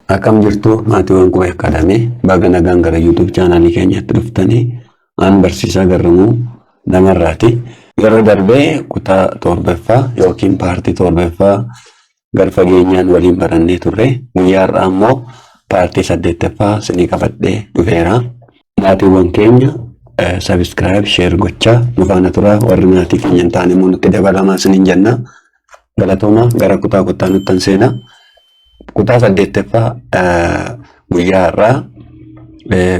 Akkam jirtu, maatiiwwan Qubee Academy? Baga nagaan gara YouTube channelii keenyatti dhuftanii. Aan barsiisaa Garramuu namarraati. Yeroo darbee kutaa torbaffaa yookiin partii torbaffaa gad fageenyaan waliin barannee turre. Guyyaa har'aa immoo partii saddeettaffaa isinii qabadhee dhufeera. Maatiiwwan keenya, subscribe, share gochaa nu faana turaa. Warri maatii keenya hin taane immoo nutti dabalamaa isiniin jenna. Galatooma, gara kutaa kutaa nuttan seenaa. Kutaa saddeettaffaa guyyaa har'aa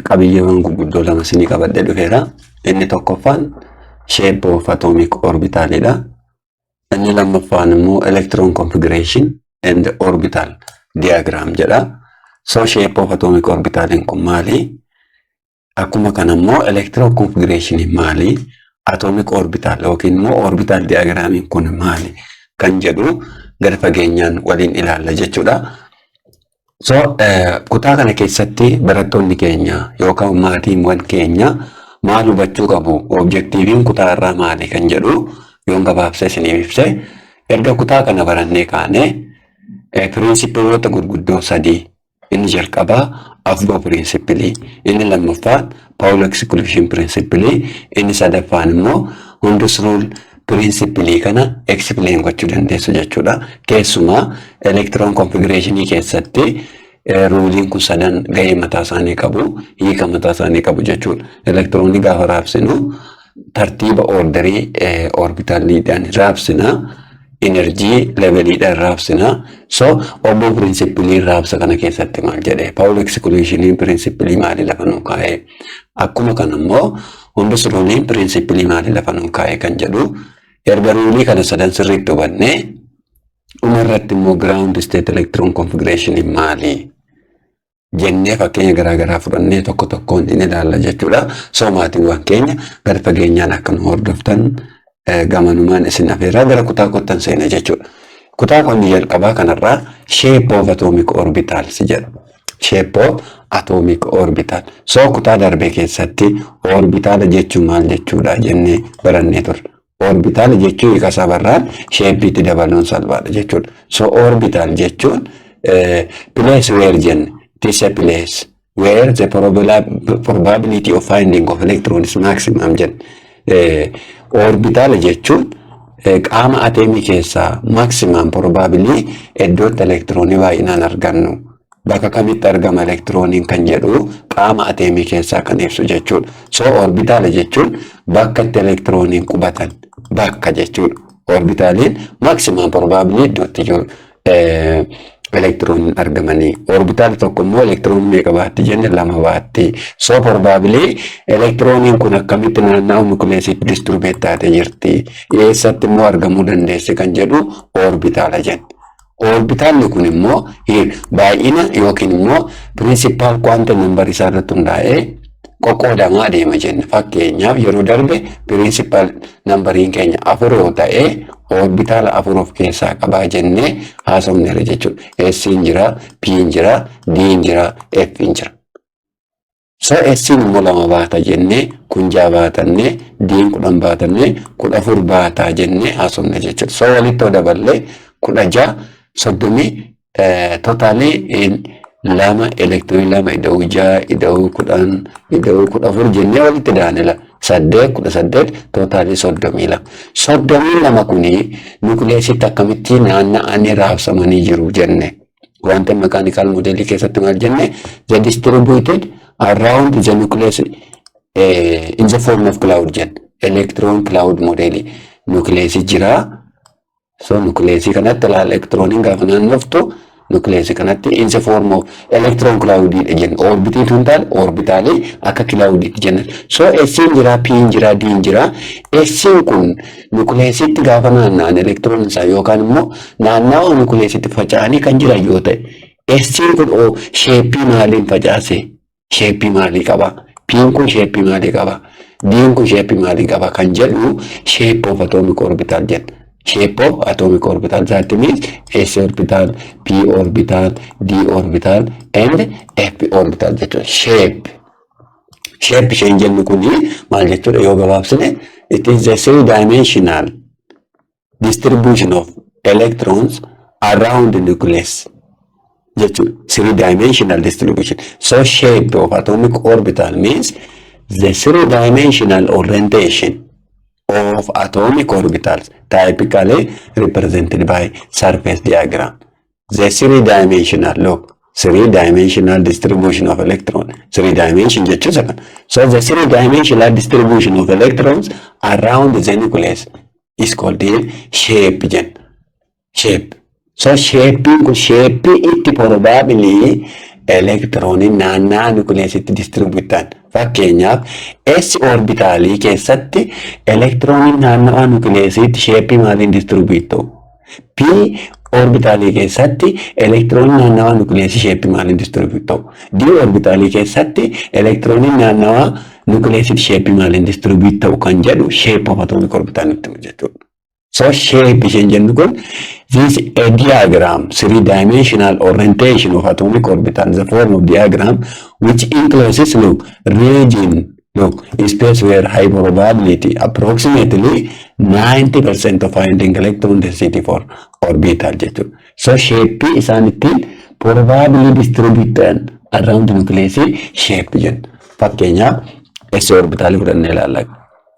qabiyyeewwan gurguddoo lama isinii qabadhee dhufeera. Inni tokkoffaan shape of atomic orbitalidha. Inni lammaffaan immoo electron configuration and orbital diagram jedha. So shape of atomic orbitaliin kun maali? Akkuma kana immoo electron configuration maali? Atomic orbital yookiin immoo orbital diagramiin kun maali? Kan jedhu gad fageenyaan waliin ilaalla jechuudha. So kutaa kana keessatti barattoonni keenya yookaan maatiiwwan keenya maal hubachuu qabu? Objectiviin kutaa irraa maali kan jedhu yoon gabaabsee isiniif ibse, erga kutaa kana barannee kaanee principleoota gurguddoo sadii, inni jalqabaa Aufbau principle, inni lammaffaan Pauli exclusion principle, inni sadaffaan immoo Hund's rule principle kana explain gochuu dandeessu jechuudha. Keessumaa electron configurationii keessatti ruleiin kun sadan gahee mataa isaanii qabu, hiika mataa isaanii qabu jechuudha. Elektiroonii gaafa raabsinu tartiiba orderii orbitaliidhaan raabsina. Energy leveliidhaan raabsina. So Aufbau principleiin raabsa kana keessatti maal jedhee? Pauli exclusioniin principle maalii lafa nuu kaa'ee? Akkuma kana immoo Hund's ruleiin principle maalii lafa nuu kaa'ee kan jedhu, erga rule kana sadan sirriitti hubannee, dhuma irratti immoo ground state electron configuration maali jennee fakkeenya garaagaraa fudhannee tokko tokkoon ni ilaalla jechuudha. So maatiiwwan keenya, gad fageenyaan akka nu hordoftan gamanumaan isin afeeraa gara kutaa kottan seena jechuudha. Kutaa kun jalqabaa kanarraa shape of atomic orbitals jedha. Shape of atomic orbital. So kutaa darbe keessatti orbitaala jechuun maal jechuudha jennee barannee turre. Orbitaala jechuun hiika isaa barraan shapeiitti dabaluun salphaadha jechuudha. So orbital jechuun place where jenne, it is a place where the probability of finding of electron is maximum jenne. Orbitaala jechuun qaama ateemii keessaa maximum probability iddootti elektiroonii baay'inaan argannu. Bakka kamitti argama elektirooniin kan jedhu qaama ateemii keessaa kan ibsu jechuudha. So orbitaala jechuun bakka itti elektirooniin qubatan bakka jechuudha. Orbitaaliin maximum probability iddootti jiru elektirooniin argamanii. Orbitaali tokko immoo elektiroonii meeqa baatti jenne? Lama baatti. So probability elektirooniin kun akkamitti naanna'u nucleusiitti distribute taatee jirti? Eessatti immoo argamuu dandeessi kan jedhu orbitaala jenna. Orbitaalli kun immoo baay'ina yookiin immoo principal quantum number isaa irratti hundaa'ee qoqqoodamaa adeema jenna. Fakkeenyaaf, yeroo darbe principal numberiin keenya afur yoo ta'e, orbitaala afur of keessaa qabaa jennee haasofneerra jechuudha. S'n jira, P'n jira, D'n jira, F'n jira. So S'n immoo lama baata jennee, kun ja'a baatannee, D'n 10 baatannee, 14 baataa jennee haasofne jechuudha. So walitti yoo daballee 16, 30 totalii, lama elektiroonii, lama ida'uu ja'a ida'uu 10 ida'uu 14 jennee walitti daanela. Saddeet, 18, totalii 32. 32 kuni nucleusitti akkamitti naanna'anii raabsamanii jiru jenne. Quantum mechanical modelii keessatti maal jenne? The distributed around the nucleus in the form of cloud jenne. Electron cloud modelii. Nucleusii jira. So nucleusii kanatti elektirooniin gaafa naannoftu nucleusii kanatti in the form of electron cloud jenna. Orbitii tun taane orbitaalii akka cloudiitti jenna. So S'n jira, P'n jira, D'n jira. S'n kun nucleusitti gaafa naanna'an elektiroon isaa yookaan immoo naannawa nucleusitti faca'anii kan jiran yoo ta'e, S'n kun shapeii maaliin facaase? Shapeii maalii qaba? P'n kun shapeii maalii qaba? D'n kun shapeii maalii qaba kan jedhu shape of atomic orbital jenna. Shape of atomic orbital, that means S orbital, P orbital, D orbital and F orbital jechuudha. Shape. Shape isheen jennu kuni maal jechuudha yoo gabaabsine? It is the three dimensional distribution of electrons around the nucleus. Jechuudha. Three dimensional distribution. So shape of atomic orbital means the three dimensional orientation of atomic orbitals, typically represented by surface diagram. The three dimensional, look, three dimensional distribution of electron. Three dimension jechuun isa kana. So the three dimensional distribution of electrons around the nucleus is called the shape jenna. Shape. So shapein kun shape itti probably elektirooniin naannaa nucleusitti distribute ta'an. Fakkeenyaaf, S orbitaalii keessatti elektirooniin naannawaa nucleusitti shape maaliin distribute ta'u? P orbitaalii keessatti elektirooniin naannawaa nucleusii shape maaliin distribute ta'u? D orbitaalii keessatti elektirooniin naannawaa nucleusitti shape maaliin distribute ta'u kan jedhu shape of atomic orbital nutti himu jechuudha. So shape isheen jennu kun, this a diagram, three dimensional orientation of atomic orbital, the form of diagram which encloses, look, region, look, space where high probability, approximately 90% of finding electron density for orbital jechuudha. So shape isaan ittiin probably distribute ta'an around nucleus shape jenna. Fakkeenyaaf, S orbitaalii fudhannee ilaalla.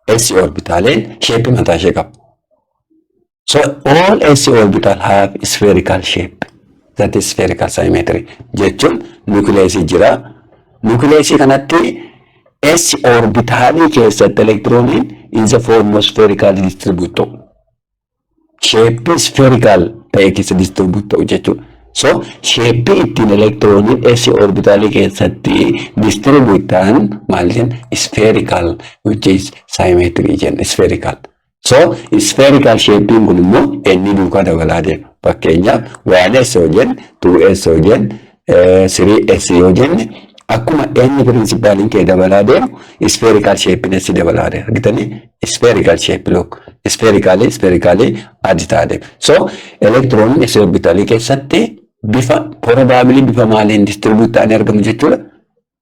S orbitaaleen shape mataa ishee qaba. So all s orbital have spherical shape. That is spherical symmetry. Jechuun nucleus jira. Nucleus kanatti s orbitaalii keessatti elektirooniin in the form of spherical distribute ta'u. Shape spherical ta'e keessa distribute ta'u jechuudha. So shape ittiin elektirooniin s orbitaalii keessatti distribute ta'an maal jenna? Spherical, which is symmetry jenna, spherical. So spherical shapein kun immoo inni duukaa dabalaa deema. Fakkeenyaaf, 1s yoo jenne, 2s yoo jenne, 3s yoo jenne, akkuma inni principaliin kee dabalaa deemu spherical shapein s dabalaa deema. Argitanii, spherical shape, look, spherically spherically addi ta'aa deema. So elektiroonni s orbitaalii keessatti bifa probably bifa maaliin distribute ta'anii argamu jechuudha?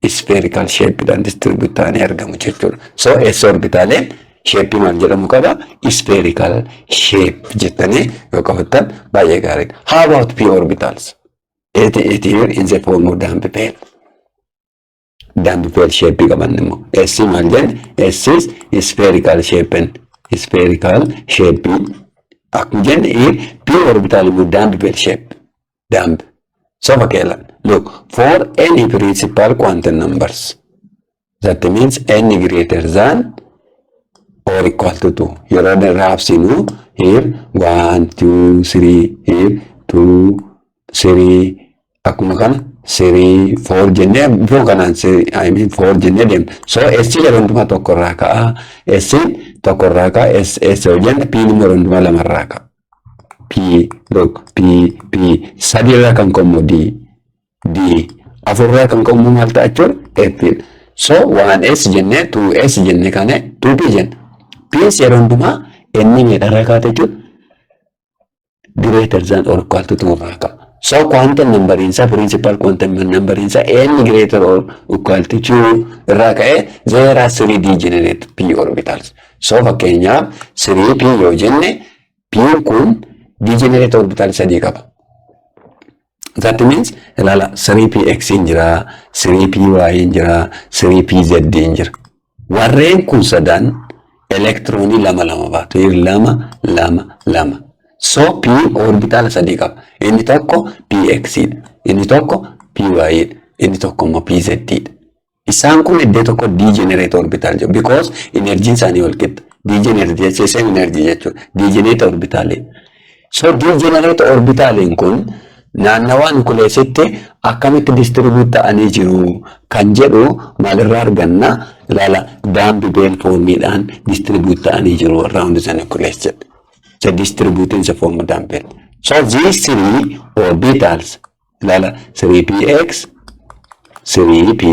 Spherical shapeidhaan distribute ta'anii argamu jechuudha. So s orbitaaleen shape maal jedhamu qaba? Spherical shape jettanii yoo qabattan baay'ee gaariidha. How about p orbitals? It here in the form of dumbbell. Dumbbell shape qaban immoo. S maal jenne? S is spherical shape. Spherical shape. Akkuma jenne, here p orbital immoo dumbbell shape. Dumb. So fakkeenya, look, for any principal quantum numbers. That means n greater than or equal to 2. Yeroo raabsinu, here 1, 2, 3, here 2, 3, akkuma kana 3, 4 jennee bifuma kanaan, I mean, 4 jennee deemna. So S yeroo hundumaa tokko irraa ka'a. S tokko irraa ka'a. S S yoo jenne, P immoo yeroo hundumaa lama irraa ka'a. P, look, P P sadi irraa kan ka'u D D, afur irraa kan ka'u maal ta'a jechuudha? F. So 1S jennee, 2S jennee, kana 2P jenna. P yeroo hundumaa inni meeqarraa kaate jechuudha? Greater than or equal to 2 irraa ka'a. So quantum numberiin isaa, principal quantum numberiin isaa n greater or equal to 2 irraa ka'ee there are 3 degenerate p orbitals. So fakkeenyaaf, 3p yoo jenne, p kun degenerate orbital sadii qaba. That means, ilaala, 3px hin jira, 3py hin jira, 3pz hin jira. Warreen kun sadan elektiroonii lama lama baatu. Lama, lama, lama. So p orbitaala sadii qaba. Inni tokko px dha. Inni tokko py dha. Inni tokko immoo pz dha. Isaan kun iddoo tokko degenerate orbital jedhu because enerjiin isaanii wal qixa. Degenerate jechuun same energy jechuudha. Degenerate orbital. So degenerate orbitaliin kun naannawaa nukuleesitti akkamitti distribute ta'anii jiru kan jedhu maalirraa arganna? Ilaala, dumbbell formiidhaan distribute ta'anii jiru around the nucleus jedha. The distribute in the form of dumbbell. So these three orbitals, ilaala, 3px, 3py,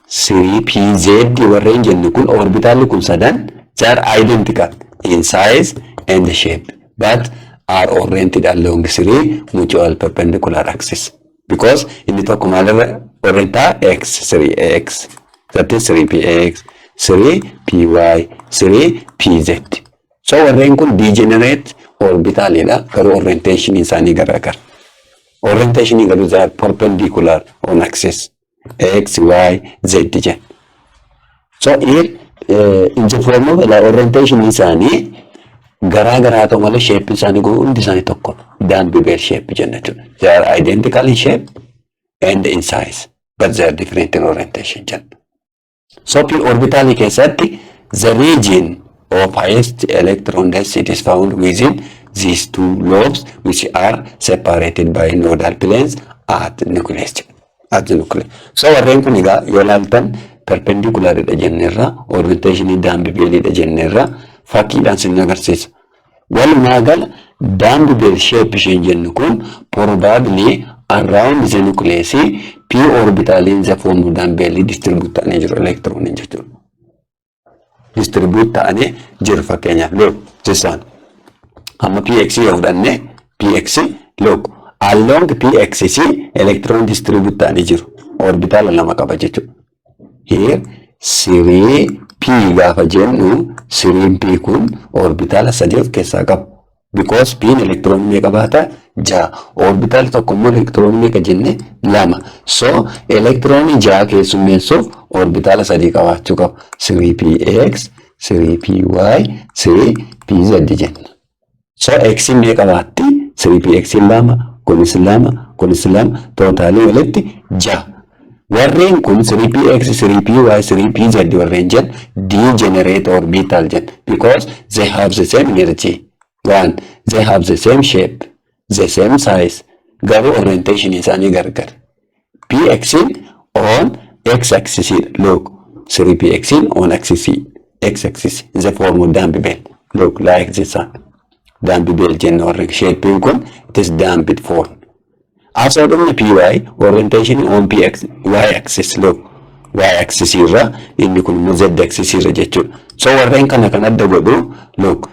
3pz warreen jennu kun, orbitaalli kun sadan, they are identical in size and shape but are oriented along three mutual perpendicular axis, because inni tokko maalirra orientaa? X, 3x, that is 3px, 3py, 3pz. So warreen kun degenerate orbitalidha, garuu orientation isaanii garaagara. Orientation garuu they are perpendicular on axis X, Y, Z jenna. So here in the form of the orientation isaanii garaa garaa ta'u malee shape isaanii hundi isaanii tokko dumbbell shape jenna jechuudha. They are identical in shape and in size, but they are different in orientation jenna. So p orbitalii keessatti the region of highest electron density is found within these two lobes, which are separated by nodal planes at nucleus. At the nucleus. So warreen kun egaa yoo ilaaltan perpendicularidha jenneerra, orientationii dumbbellidha jenneerra, fakkiidhaan sin agarsiisa. Walumaa gala dumbbell shape isheen jennu kun probably around the nucleus p orbitaliin the form of dumbbell distribute ta'anii jiru electroniin jechuudha. Distribute ta'anii jiru. Fakkeenyaaf, look, this one. Amma px yoo fudhanne, px, look, along px electron distribute ta'anii jiru. Orbitaala lama qaba jechuudha. Here 3p gaafa jennu, 3p kun orbitaala sadii of keessaa qaba. Because p electron meeqa baata? Ja'a. Orbitaala tokko immoo electron meeqa jenne? Lama. So electronii ja'a keessummeessuuf orbitaala sadii qabaachuu qaba. 3px, 3py, 3pz jenna. So x meeqa baatti? 3px lama, kunis lama, kunis lama, totalii walitti ja'a. Warreen kun 3px, 3py, 3pz warreen jennu degenerate orbital jenna because they have the same energy. One, they have the same shape, the same size, garuu orientation isaanii gargar. Px on x axis, look, 3px on axis, x axis in the form of dumbbell. Look, like this one. Dumbbell jenna warri shape kun, it is dumbbell form. Asoo dhumni py orientation on px, y axis, look, y axis irra, inni kun immoo z axis irra jechuudha. So warreen kana kan adda godhu, look,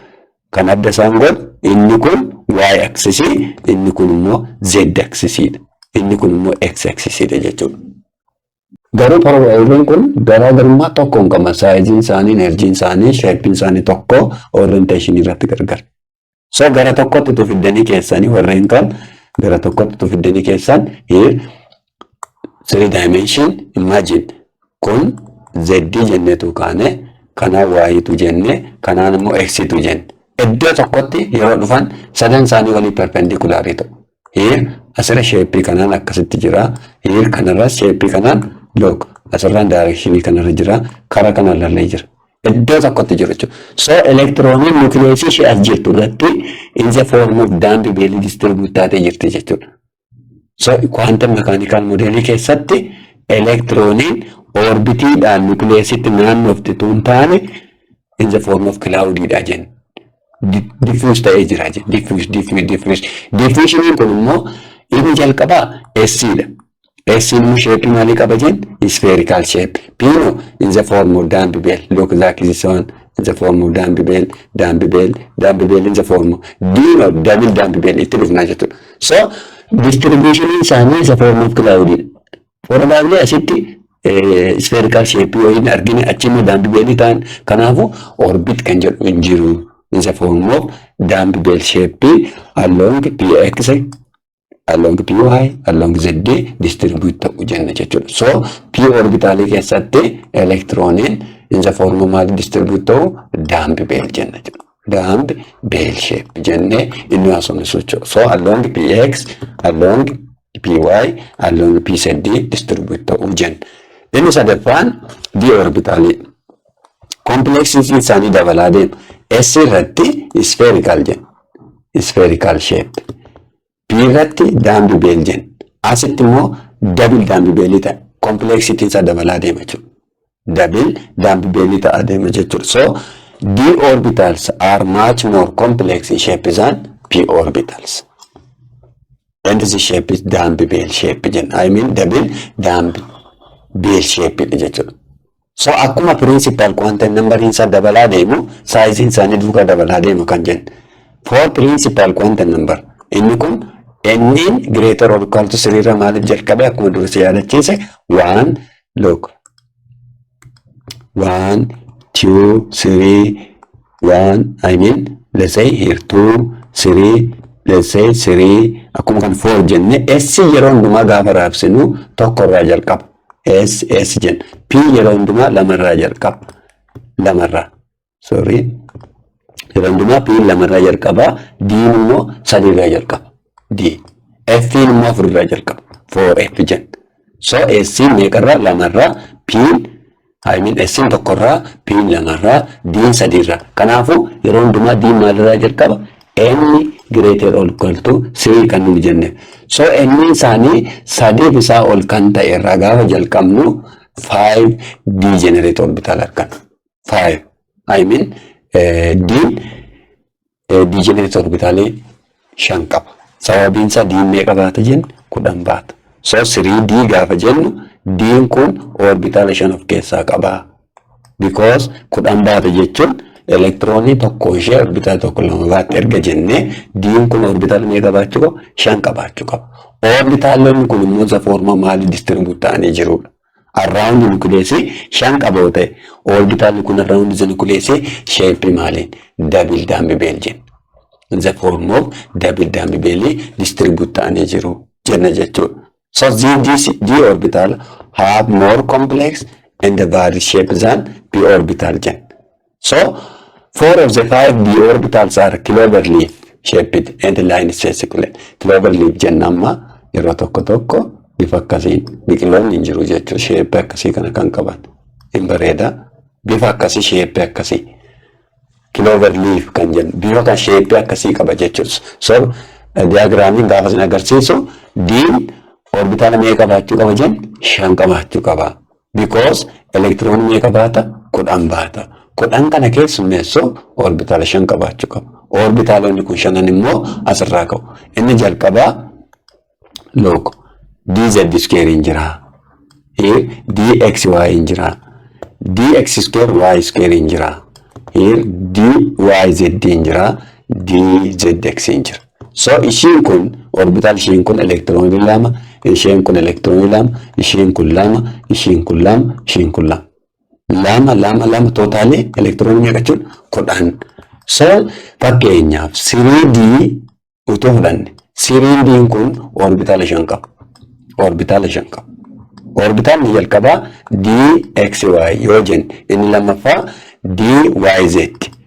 kan adda isaan godhu inni kun y axis, inni kun immoo z axis dha. Inni kun immoo x axis dha jechuudha. Garuu warreen kun garaagarummaa tokko hin qaban. Sizeiin isaanii, energyiin isaanii, shapeiin isaanii tokko, orientation irratti gargar. So gara tokkotti tu fiddanii keessanii, warreen kan gara tokkotti tu fiddanii keessan, here three dimension, imagine kun z jenneetu kaane, kanaan y tu jenne, kanaan immoo x tu jenne. Iddoo tokkotti yeroo dhufan sadan isaanii walii perpendicularii ta'u. Here asirra shapeii kanaan akkasitti jira. Here kanarras shapeii kanaan, look, asirraan directionii kanarra jira. Kara kanarrallee jira. Iddoo tokkotti jiru jechuudha. So elektirooniin nucleusii ishee as jirtu irratti in the form of dumbbell distribute taatee jirti jechuudha. So quantum mechanical modelii keessatti elektirooniin orbitiidhaan nucleusitti naannofti tun taane in the form of cloudiidha jenna. Diffuse ta'ee jira jenna. Diffuse, diffuse, diffuse. Diffusioniin kun immoo inni jalqabaa S dha. S immoo shape maalii qaba jenna? Spherical shape. P no in the form of dumbbell. Look, like this one, in the form of dumbbell, dumbbell, dumbbell in the form of D no double dumbbell itti dhufnaa jechuudha. So distribution isaanii in the form of cloud. Probably asitti spherical shape yoo hin argine, achi immoo dumbbell ta'an, kanaafuu orbit kan jedhu hin jiru. In the form of dumbbell shape along px, along py, along z distribute ta'u jenna jechuudha. So p orbitaalii keessatti elektirooniin in the form of maal distribute ta'u? Dumbbell jenna jechuudha. Dumbbell shape jennee inni haasofne socho'u. So along px, along py, along pz distribute ta'uu jenna. Inni sadaffaan d orbitaalii. Complexity isaanii dabalaa deema. S irratti spherical jenna. Spherical shape. P irratti dumbbell jenna. Asitti immoo double dumbbell ta'a. Complexity isaa dabalaa deema jechuudha. Double dumbbell ta'aa deema jechuudha. So d orbitals are much more complex in shape than p orbitals. And the shape is dumbbell shape jenna. I mean, double dumbbell shape jechuudha. So akkuma principal quantum number isaa dabalaa deemu, sizeiin isaanii duukaa dabalaa deemu kan jennu. For principal quantum number, inni kun n greater or equal to 3 irra maaliif jalqabe? Akkuma dursi yaadachiise, one, look, one, two, three, one, I mean, let's say here two, three, Let's say three, akkuma kan four jenne, S yeroo hundumaa gaafa raabsinu tokko irraa jalqaba. S S jenna. P yeroo hundumaa lamarraa jalqaba. Lamarraa. Sorry. Yeroo hundumaa P lamarraa jalqaba. D immoo sadiirraa jalqaba. D. F immoo afurirraa jalqaba. Four F jenna. So S meeqarraa? Lamarraa. P, I mean, S tokkorraa, P lamarraa, D sadiirraa. Kanaafuu yeroo hundumaa D maalirraa jalqaba? N greater or equal to 3 kan nuti jenne. So N isaanii sadiif isaa ol kan ta'e irraa gaafa jalqabnu 5 degenerate orbital arganna. 5, I mean, D degenerate orbitalii shan qaba. Sababiin isaa D meeqa baata jenne? 10 baata. So 3D gaafa jennu D'n kun orbitaala shan of keessaa qaba. Because 10 baata jechuun elektiroonii tokko ishee orbitaala tokko lama baatti erga jennee, D'n kun orbitaala meeqa qabaachuu qaba? Shan qabaachuu qaba. Orbitaalonni kun immoo the form maalii distribute ta'anii jirudha? Around nucleus shan qaba yoo ta'e, orbitaalli kun around the nucleus shape maaliin? Double dumbbell jenna. The form of double dumbbell distribute ta'anii jiru jenna jechuudha. So D orbital have more complex and varied shape than P orbital jenna. So four of the five D orbitals are clover leaf shaped and line circular. Clover leaf jenna. Amma yeroo tokko tokko bifa akkasiin biqiloonni hin jiru jechuudha. Shape akkasii kana kan qaban. Hin bareeda. Bifa akkasii, shape akkasii. Clover leaf kan jennu bifa kan shape akkasii qaba jechuudha. So diagramiin gaafa isin agarsiisu D'n orbitaala meeqa qabaachuu qaba jennu? Shan qabaachuu qaba. Because elektiroonii meeqa baata? 10 baata. 10 kana keessummeessu orbitaala shan qabaachuu qaba. Orbitaalonni kun shanan immoo asirraa ka'u. Inni jalqabaa, look, dz square hin jira. Here dxy hin jira. Dx square y square hin jira. Here dyz hin jira. Dzx hin jira. So ishiin kun orbital, ishiin kun elektiroonii lama, isheen kun elektiroonii lama, ishiin kun lama, ishiin kun lama, ishiin kun lama. Lama, lama, lama, totalii elektiroonii meeqa jechuudha? 10. So fakkeenyaaf 3D utuu fudhanne, 3D kun orbitaala shan qaba. Orbitaala shan qaba. Orbitaalli jalqabaa dxy yoo jenne, inni lammaffaa dyz,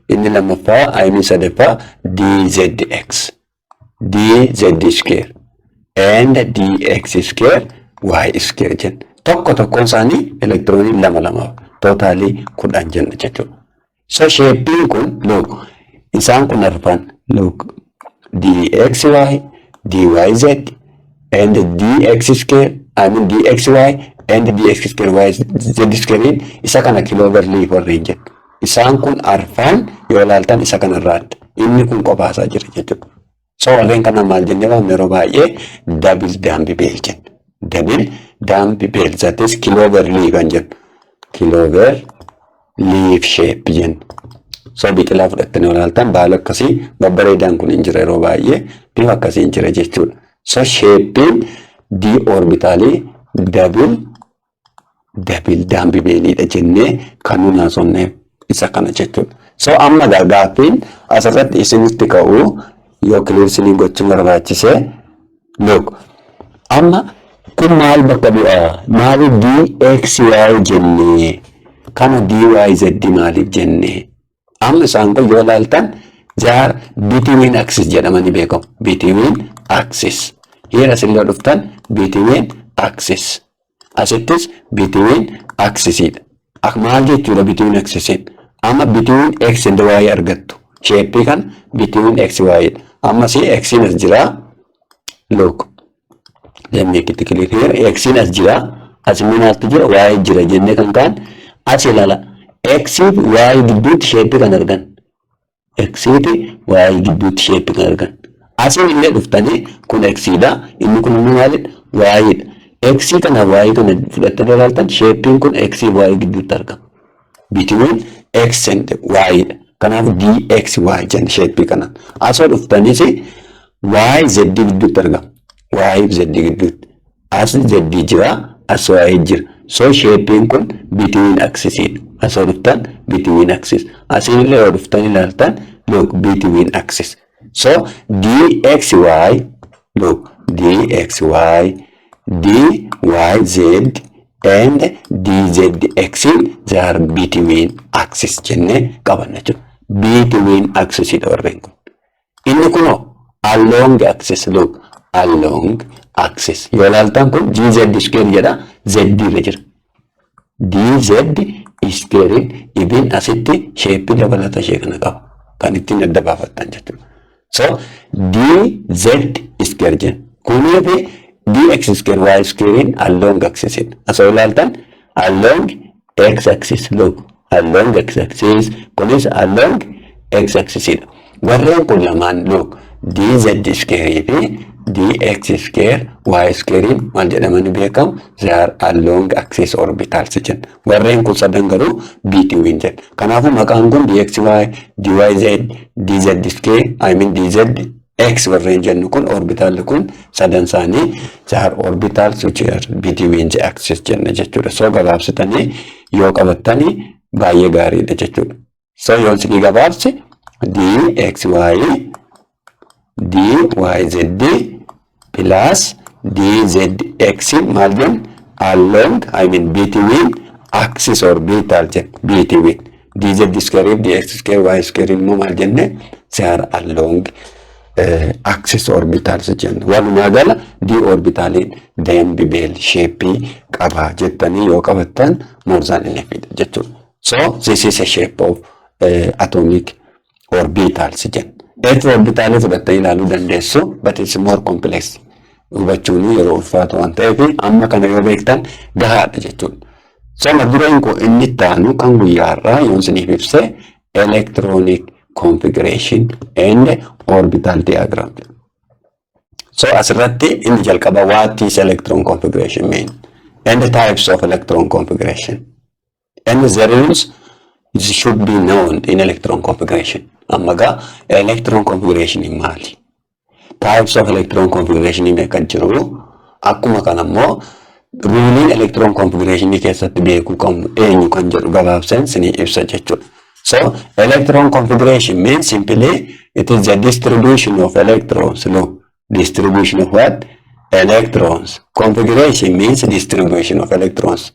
inni lammaffaa, I mean, sadaffaa dzx, dz square and dx square y square jenna. Tokko tokkoon isaanii elektiroonii lama lama, totalii 10 jenna jechuudha. So shapeiin kun, look, isaan kun arfan, look, dxy, dyz and dx square, I mean, dxy and dx square y z square, isa kana clover leaf warreen jennu. Isaan kun arfan yoo ilaaltan isa kanarraa adda. Inni kun qophaa jira jechuudha. So warreen kana maal jennee waamna? Yeroo baay'ee double dumbbell jenna. Double dumbbell, that is clover leaf kan jennu. Clover leaf shape jenna. So biqilaa fudhattanii yoo ilaaltan baala akkasii babbareedaan kun hin jira, yeroo baay'ee bifa akkasii hin jira jechuudha. So shapeiin D orbitalii double dumbbelliidha jennee kan nuti haasofneef isa kana jechuudha. So amma gaaffiin asirratti isinitti ka'u, yoo clear isinii gochuun barbaachise, look, amma kun maal bakka bu'aa? Maaliif DXY jennee? Kana DYZ maaliif jennee? Amma isaan kun yoo ilaaltan they are between axis jedhamanii beekamu. Between axis. Here asillee dhuftan between axis. Asittis between axisiidha. Maal jechuudha between axisiin? Amma between x and y argattu. Shapeii kan between x y dha. Amma si x as jira. Look. Let me make it clear here. X as jira. As immoo maaltu jira? Y jira jennee kan kaan as ilaala. X fi y gidduutti shapeii kan argan. X fi y gidduutti shapeii kan argan. Asiin illee dhuftanii kun x dha. Inni kun immoo maalidha? Y dha. X kana y kana fudhattanii ilaaltan shapeiin kun x fi y gidduutti argama. Between x and y dha. Kanaaf dxy jenna shapeii kana. Asoo dhuftaniis y z gidduutti argama. Y fi z gidduutti. As z jira, as y jira. So shapeiin kun between axis dha. Asoo dhuftan between axis. Asiin illee yoo dhuftan ilaaltan, look, between axis. So dxy, look, dxy, dyz and dzx, they are between axis jennee qabanna jechuudha. Between axis dha warreen kun. Inni kunoo along axis, look, along axis. Yoo ilaaltan kun dz square jedha, z irra jira. Dz square ibin asitti shape dabalata ishee kana qaba. Kan ittiin adda baafattan jechuudha. So dz square jenna. Kunii fi dx square y square along axis. Asoo ilaaltan along x axis, look, along x axis, kunis along x axis dha. Warreen kun lamaan, look, dz square fi dx square y square maal jedhamanii beekamu? They are along axis orbitals jenna. Warreen kun sadan garuu between jenna. Kanaafuu maqaan kun dxy, dyz, dz square, I mean dz x warreen jennu kun, orbitaalli kun sadan isaanii, they are orbitals which are between the axis jenna jechuudha. So gabaabsitanii yoo qabattanii baay'ee gaariidha jechuudha. So yoon isinii gabaabse, dxy, dyz plus dzx maal jenna? Along, I mean between axis orbital jenna, between. Dz square, dx square, y square immoo maal jenne? They are along axis orbitals jenna. Walumaa gala d orbitaliin dumbbell shape qaba jettanii yoo qabattan more than enough jechuudha. So this is a shape of atomic orbitals jenna. F orbitaalii fudhattanii ilaaluu dandeessu, but it's more complex. Hubachuun yeroo ulfaatu waan ta'eef amma kana yoo beektan gahaadha jechuudha. So mata dureen kun inni itti aanu kan guyyaa har'aa yoon isiniif ibse electronic configuration and orbital diagram. So asirratti inni jalqaba, what is electron configuration mean and the types of electron configuration and the rules should be known in electron configuration. Amma gaa electron configuration maali? Types of electron configuration meeqa jiru? Akkuma kana immoo ruleiin electron configuration keessatti beekuu qabnu eenyu kan jedhu gabaabseen sinii ibsa jechuudha. So electron configuration means simply it is the distribution of electrons. Look, distribution of what? Electrons. Configuration means distribution of electrons.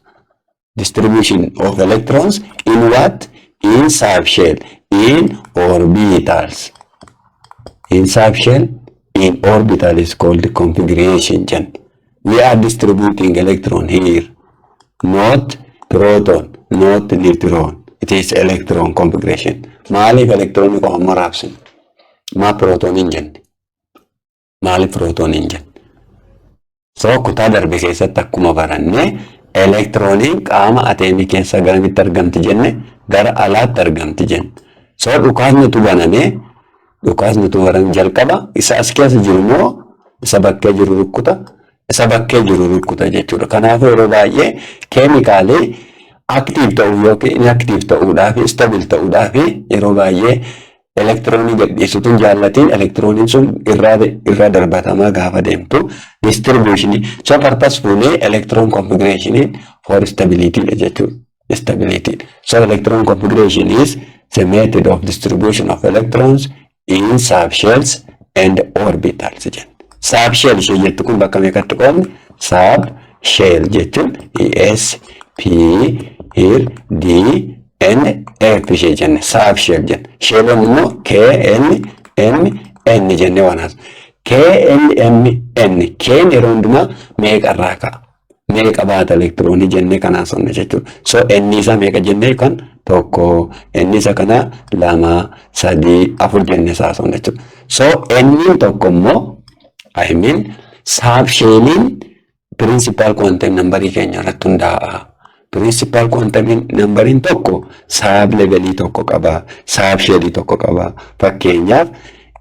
Distribution of electrons in what? In subshell, in orbitals. In subshell, in orbital is called configuration. We are distributing electron here, not proton, not neutron. It is electron configuration. Maaliif elektiroonii qofa amma raabsinu? Maa proton hin jenne? Maaliif proton hin jenne? So kutaa darbe keessatti akkuma baranne, elektirooniin qaama ateemii keessa garamitti argamti jenne? Gara alaatti argamti jenne. So dhukaasni utuu baname jalqaba isa as keessa jiru moo isa bakkee jiru rukkuta? Isa bakkee jiru rukkuta jechuudha. Kanaafuu yeroo baay'ee keemikaalii active ta'uu yookiin inactive ta'uudhaaf, stable ta'uudhaaf, yeroo baay'ee elektiroonii gadhiisutu hin jaallatiin, elektirooniin sun irraa darbatamaa gaafa deemtu distribution. So purposefully electron configuration for stability dha jechuudha. Stability. So electron configuration is the method of distribution of electrons in subshells and orbitals jenna. Subshell ishee jettu kun bakka meeqatti qoodne? Subshell jechuun S P here D N F ishee jenne subshell jenna. Shelloon immoo K L M N jennee waan haasofnu. K L M N, K yeroo hundumaa meeqarraa ka'a? Meeqa baata elektiroonii jennee kan haasofne jechuudha. So N isaa meeqa jennee? Kan tokko, N isa kana lama, sadii, afur jennee haasofne jechuudha. So N tokko immoo, I mean, subshelliin principal quantum numberii keenya irratti hundaa'a. Principal quantum numberiin tokko sub levelii tokko qaba, subshellii tokko qaba. Fakkeenyaaf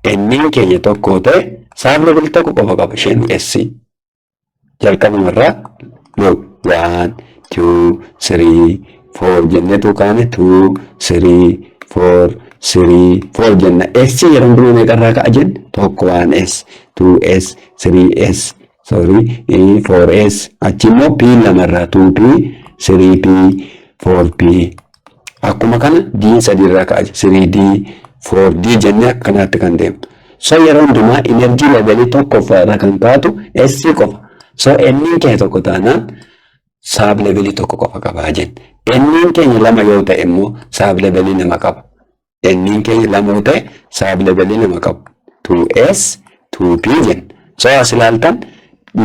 N keenya tokko ta'e sub levelii tokko qofa qaba, isheen S. Jalqabumarraa, look, one, two, three, four jenneetu kaane, two, three, four, three, four jenna. S yeroo hundumaa meeqarraa ka'a jenne? Tokko, one S, two S, three S, sorry, four S. Achi immoo P lamarraa, two P, three P, four P. Akkuma kana D sadiirraa ka'a, three D, four D jennee akkanaatti kan deemu. So yeroo hundumaa energy levelii tokkoffaa irra kan kaatu S qofa. So N keenya tokko taanaan sub levelii tokko qofa qabaa jenna. N keenya lama yoo ta'e immoo sub levelii lama qaba. N keenya lama yoo ta'e sub levelii lama qaba. 2S 2P jenna. So as ilaaltan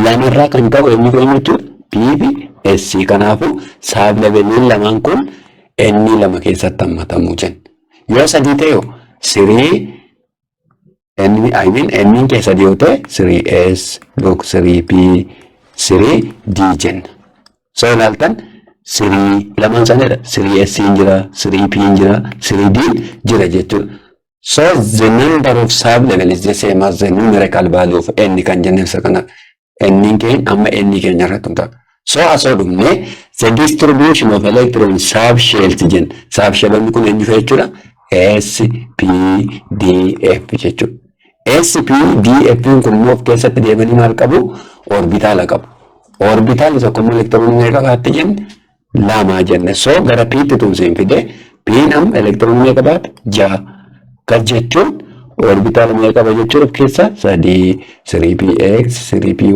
lamarraa kan qabu eenyu eenyu jechuudha? P fi S. Kanaafuu sub leveliin lamaan kun N lama keessatti hammatamuu jenna. Yoo sadii ta'e, three N, I mean, N keessa sadii yoo ta'e, 3S, look, 3P, 3D jenna. So ilaaltan three lamaan sanadha. 3S hin jira, 3P hin jira, 3D jira jechuudha. So the number of sub level is the same as the numerical value of N kan jenne isa kana. N keenya amma N keenya irratti hundaa'a. So asoo dhumne the distribution of electron subshells jenna. Subshellonni kun eenyu fa'a jechuudha? S, P, D, F jechuudha. S, P, D, F kun immoo of keessatti deemanii maal qabu? Orbitaala qabu. Orbitaalli tokko immoo elektiroonii meeqa qabaatti jenne? Lama jenne. So gara P tti tumseen fide, P amma elektiroonii meeqa qabaate? Ja'a. Kan jechuun orbitaala meeqa qaba jechuudha of keessaa? Sadii, 3px, 3py,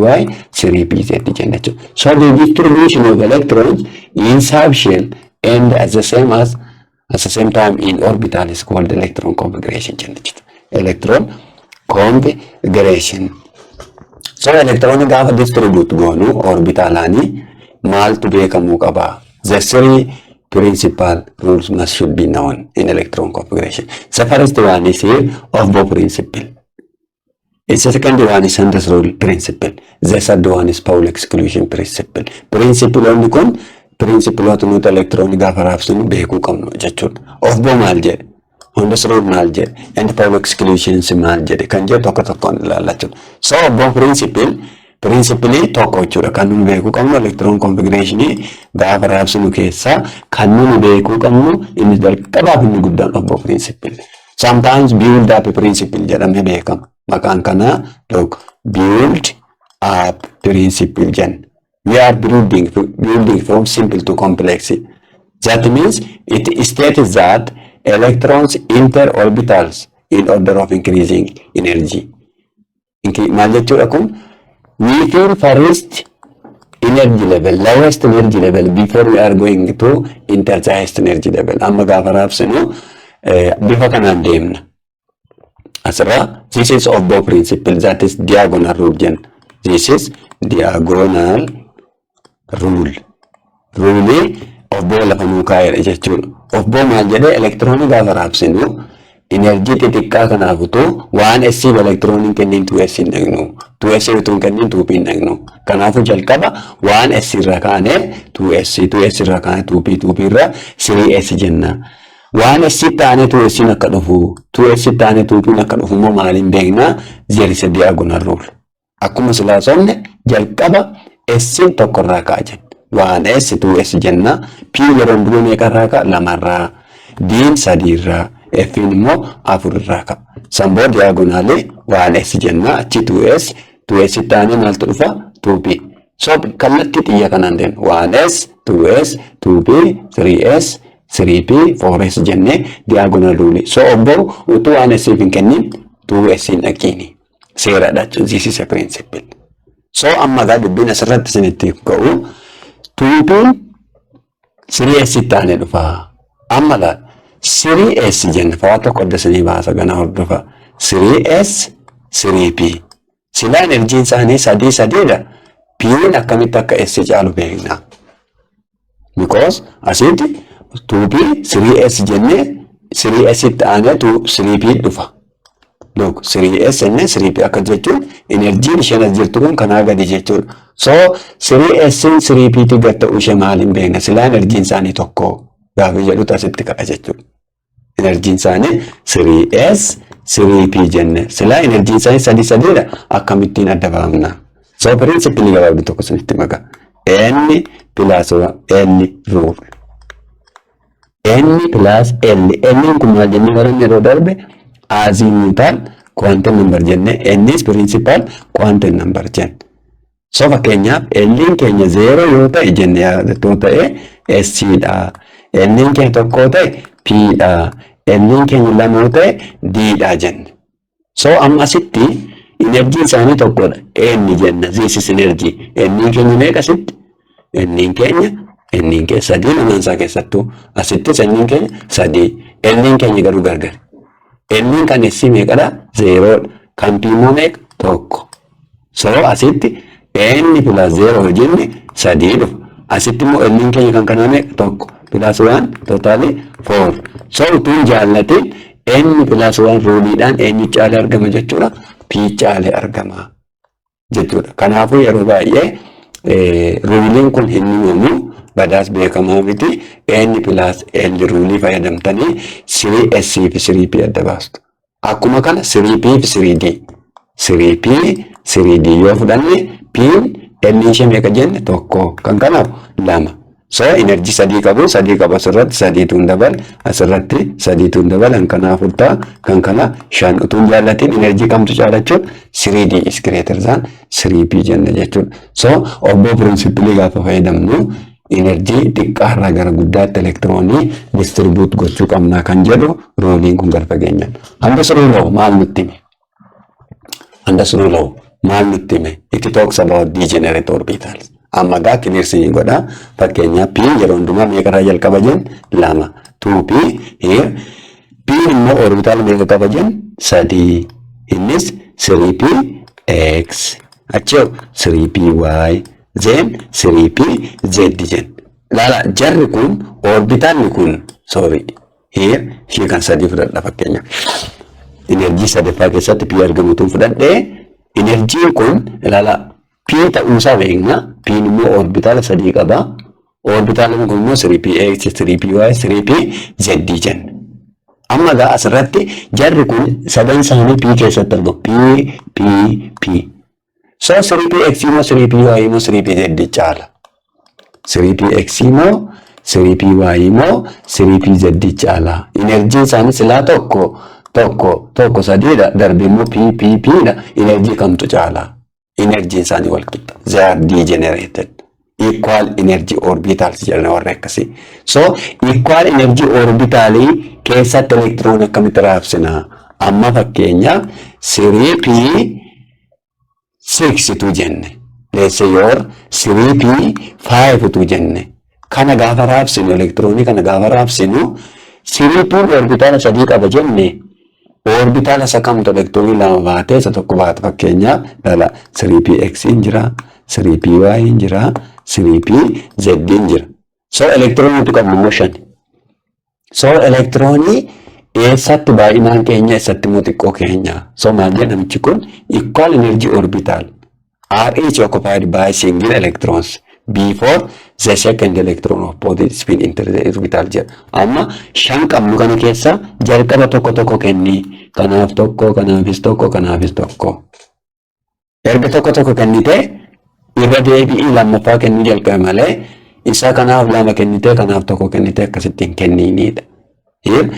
3pz jenna jechuudha. So the distribution of electrons in subshell and at the same time in orbital is called electron configuration jenna jechuudha. Electron configuration. So electron gaafa distribute goonu orbitaalaanii maaltu beekamuu qaba? The three principal rules must should be known in electron configuration. The first one is here, Aufbau principle. The second one is Hund's rule principle. The third one is Pauli exclusion principle. Principleonni kun principleota nuti elektiroonii gaafa raabsinu beekuu qabnu jechuudha. Aufbau maal jedhe? Hund's rule maal jedhe? And Pauli exclusions maal jedhe? Kan jedhu tokko tokkoon ilaalla jechuudha. So Aufbau principle principleii tokko jechuudha. Kan nuti beekuu qabnu electron configurationii gaafa raabsinu keessaa kan nuti beekuu qabnu inni jalqabaaf inni guddaan Aufbau principle. Sometimes build up principle jedhamee beekama. Maqaan kanaa, look, build up principle jenna. We are building from simple to complex. That means it states that electrons enter orbitals in order of increasing energy. Maal jechuudha kun? We fill first energy level, lowest energy level, before we are going to enter the highest energy level. Amma gaafa raabsinu bifa kanaan deemna. Asirraa this is Aufbau principle, that is diagonal rule jenna. This is diagonal rule. Ruleii Aufbau lafa nuu kaa'edha jechuudha. Aufbau maal jedhee? Elektiroonii gaafa raabsinu energy xixiqqaa kanaaf utuu one S elektirooniin kenniin 2S hin dhaqnu. 2S utuu hin kenniin 2P hin dhaqnu. Kanaafuu jalqaba one S irra kaanee 2S, 2S irra kaanee 2P, 2P irra 3S jenna. One S taanee 2S akka dhufu, 2S taanee 2P akka dhufu immoo maaliin beeknaa? There is a diagonal rule. Akkuma silaa sonne jalqaba S tokkorraa ka'a jenna. One S 2S jenna. P yeroo hundumaa meeqarraa ka'a? Lamarraa. D'n sadiirraa. F immoo afurraa ka'a. San booda diagonalii one S jenna. Achi 2S, 2S taanee maaltu dhufa? 2P. So kallattii xiyya kanaan deemna. One S 2S 2P 3S 3P 4S jennee diagonal rule. So Aufbau utuu one S hin kennin 2S hin dhaqiini. Seeradha jechuun, this is a principle. So amma gaa dubbiin asirratti isinitti ka'u, 2P 3S taanee dhufa. Amma laal, 3S jenna, fa'aa tokko adda isinii baasa gana hordofa. 3S 3P. Silaa energyiin isaanii sadii sadiidha. P'n akkamitti akka S caalu beekna? Because asitti 2P 3S jennee 3S itti aanee 3P dhufa. Look, 3S jennee 3P akka jechuun energyiin isheen as jirtu kun kanaa gadi jechuudha. So 3S 3P tti gad ta'uu ishee maaliin beekna? Silaa energyiin isaanii tokko gaaffii jedhutu asitti ka'a jechuudha. Energyiin isaanii 3S 3P jenne silaa energyiin isaanii sadii sadiidha, akkamittiin adda baafna? So principle gabaabduu tokko isinitti maka. N plus L rule. N plus L. N kun maal jennee baranne yeroo darbe? Azimuthal quantum number jenne. N is principal quantum number jenne. So fakkeenyaaf L keenya 0 yoo ta'e jenne yoo ta'e S dha. L keenya tokko ta'e P dha. L keenya lama yoo ta'e D dha jenne. So amma asitti enerjiin isaanii tokkodha. N jenna, this is energy. N keenya meeqa asitti? N keenya sadii lamaan isaa keessattuu. Asittis N keenya sadii. N keenya garuu gargar. N kan S meeqadha? Zeeroodha. Kan P immoo meeqa? Tokko. So asitti N plus 0 jenne sadii dhufa. Asitti immoo N keenya kan kanaa meeqa? Tokko. Plus 1, totally 4. So utuu hin jaallatin N plus 1 ruleiidhaan eenyu caalee argama jechuudha? P caalee argama jechuudha. Kanaafuu yeroo baay'ee ruleiin kun hin himamu, badaas beekamaa miti. N plus L ruleii fayyadamtanii 3S fi 3P adda baastu. Akkuma kana 3P fi 3D. 3P 3D yoo fudhanne, P N ishee meeqa jenne? Tokko. Kan kanaaf lama. So energy sadii qabu, sadii qabu. Asirratti sadiitu hin dabal, asirratti sadiitu hin dabal, kan kana afur ta'a, kan kana shan. Utuu hin jaallatin energy kamtu caala jechuudha? 3D is greater than 3P jenna jechuudha. So Aufbau principle gaafa fayyadamnu energy xiqqaarraa gara guddaatti elektiroonii distribute gochuu qabna kan jedhu ruleiin kun gara fageenyaan. Hund's rule maal nutti hime? Hund's rule maal nutti hime? It talks about degenerate orbitals. Amma gaa clear sinii godha. Fakkeenyaaf, P yeroo hundumaa meeqarraa jalqaba jenna? Lama. 2P here. P immoo orbital meeqa qaba jenna? Sadii. Innis 3P X. Achi 3P Y. Then 3P Z jenna. Laala, jarri kun, orbitalli kun, sorry, here ishee kan sadii fudhadha fakkeenyaaf. Enerjii sadaffaa keessatti P argamutu fudhadhee, enerjiin kun, ilaala, P ta'uusaa beekna. P immoo orbitaala sadii qaba. Orbitaalli kun immoo 3px, 3py, 3pz jenna. Amma egaa asirratti jarri kun sadan isaanii P keessatti argamu. P, P, P. So 3px immoo 3py immoo 3pz caala? 3px immoo 3py immoo 3pz caala? Enerjiin isaanii silaa tokko, tokko, tokko, sadiidha. Darbe immoo P, P, P dha. Enerjii kamtu caala? Enerjiin isaanii wal qixa. They are degenerated. Equal energy orbitals jedhama warra akkasii. So equal energy orbitalii keessatti elektiroon akkamitti raabsina? Amma fakkeenyaaf 3p 6 tu jenne. Let's say your 3p 5 tu jenne. Kana gaafa raabsinu, elektiroonii kana gaafa raabsinu, 3p orbitaala sadii qaba jenne, orbitaala isa kamtu elektiroonii lama baatee isa tokko baata? Fakkeenyaaf dhala 3px hin jira, 3py hin jira, 3pz hin jira. So elektiroonii nuti qabnu immoo shan. So elektiroonii eessatti baay'inaan keenya, eessatti immoo xiqqoo keenya? So maal jedha namichi kun? Equal energy orbital are each occupied by single electrons before the second electron of opposite spin enter the orbital jedha. Amma shan qabnu kana keessa jalqaba tokko tokko kenni. Kanaaf tokko, kanaafis tokko, kanaafis tokko. Erga tokko tokko kennite, irra deebi'ii lammaffaa kennuu jalqabe malee isa kanaaf lama kennite, kanaaf tokko kennite akkasitti hin kenniinidha. Here,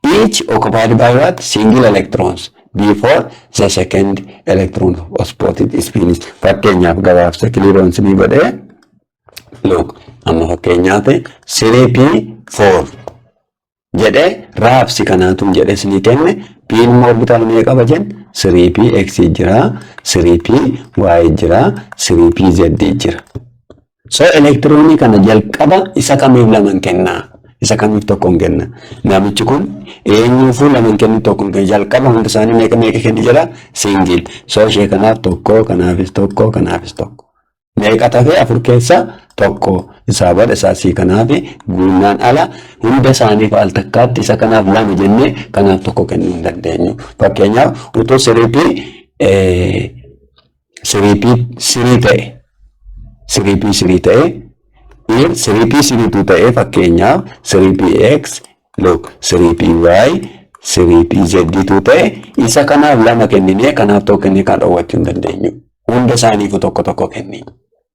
each occupied by what? Single electrons before the second electron of opposite spin. Fakkeenyaaf gabaabsa clearance ni godhee, look, amma fakkeenyaaf 3p4 jedhee raabsi kanaatu jedhee isinii kenne. P immoo orbital meeqa qaba jenne? 3px jira, 3py jira, 3pz jira. So elektiroonii kana jalqaba isa kamiif lama kennaa? Isa kamiif tokko hin kenna? Namichi kun eenyuufuu lama hin kennu, tokko hin kennu. Jalqaba hunda isaanii meeqa meeqa kenni jedha? Single. So ishee kanaaf tokko, kanaafis tokko, kanaafis tokko. Meeqa tafee? Afur keessa tokko. Isaa bada isaa sii kanaaf guunnaan ala hunda isaaniif al takkaatti isa kanaaf lama jennee kanaaf tokko kennuu hin dandeenyu. Fakkeenyaaf utuu 3p 3 ta'e, 3p 3 ta'e, 3p 3 ta'e, fakkeenyaaf 3px, look, 3py, 3pz ta'e, isa kanaaf lama kenninee kanaaf tokko kennee kan dhoowwachuu hin dandeenyu. Hunda isaaniifuu tokko tokko kenni.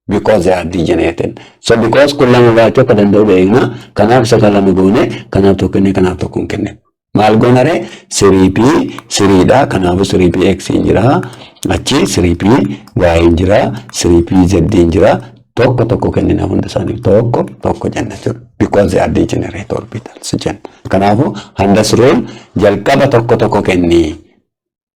Because they are degenerated. So because kun lama baachuu akka danda'u beekna. Kanaaf isa kan lama goone kanaaf tokko kennee kanaaf tokko hin kenne. Maal goona ree? 3p 3dha. Kanaafuu 3px hin jira. Achi 3p y hin jira. 3pz hin jira. Tokko tokko kennina, hunda isaaniif tokko tokko jenna jechuudha. Because they are degenerate orbitals jenna. Kanaafuu Hund's rule jalqaba tokko tokko kenni.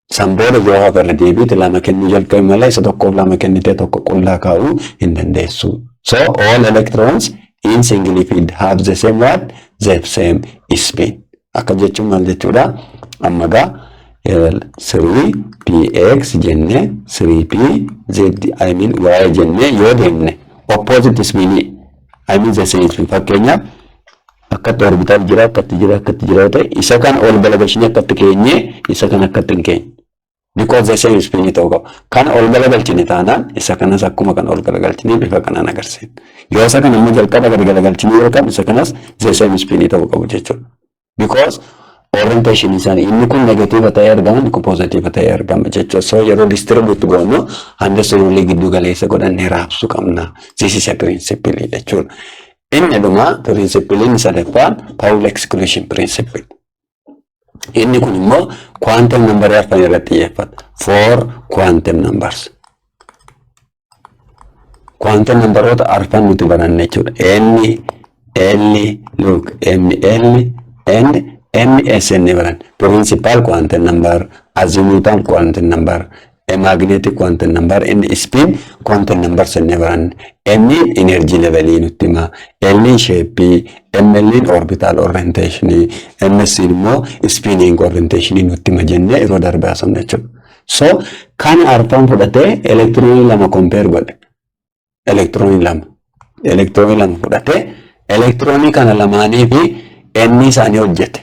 San booda yoo hafa irra deebiite lama kennuu jalqabe malee isa tokkoof lama kennitee tokko qullaa kaa'uu hin dandeessu. So all electrons in single field have the same what? The same spin. Akka jechuun maal jechuudha? Amma gaa 3px jennee 3pz, I mean y jennee yoo deemne, opposite spin, I mean the same spin. Fakkeenyaaf, akkatti orbital jira, akkatti jira, akkatti jira yoo ta'e, isa kana ol galagalchinee akkatti keenyee isa kana akkatti hin keenye. Because the same spin ta'uu qaba. Kana ol galagalchine taanaan isa kanas akkuma kana ol galagalchinee bifa kanaan agarsiifna. Yoo isa kana immoo jalqaba gadi galagalchinee yoo qabne, isa kanas the same spin ta'uu qabu jechuudha. Because orientation isaanii inni kun negative ta'ee argama, inni kun positive ta'ee argama jechuudha. So yeroo distribute goonu Hund's rule giddu galeessa godhannee raabsuu qabna. This is a principle jechuudha. Inni dhuma principleiin sadaffaan Pauli exclusion principle. Inni kun immoo quantum number arfan irratti xiyyeeffata. Four quantum numbers. Quantum numberoota arfan nuti baranne jechuudha. N, L, look, M, L, N, M, S inni baran. Principal quantum number, azimuthal quantum number, magnetic quantum number, inni spin quantum numbers inni baran. N energy level nutti hima. L shape, ML orbital orientation, MS immoo spinning orientation nutti hima jennee yeroo darbe haasofne jechuudha. So kan arfan fudhatee elektiroonii lama compare godhe. Elektiroonii lama. Elektiroonii lama fudhatee elektiroonii kana lamaanii fi N isaanii hojjete.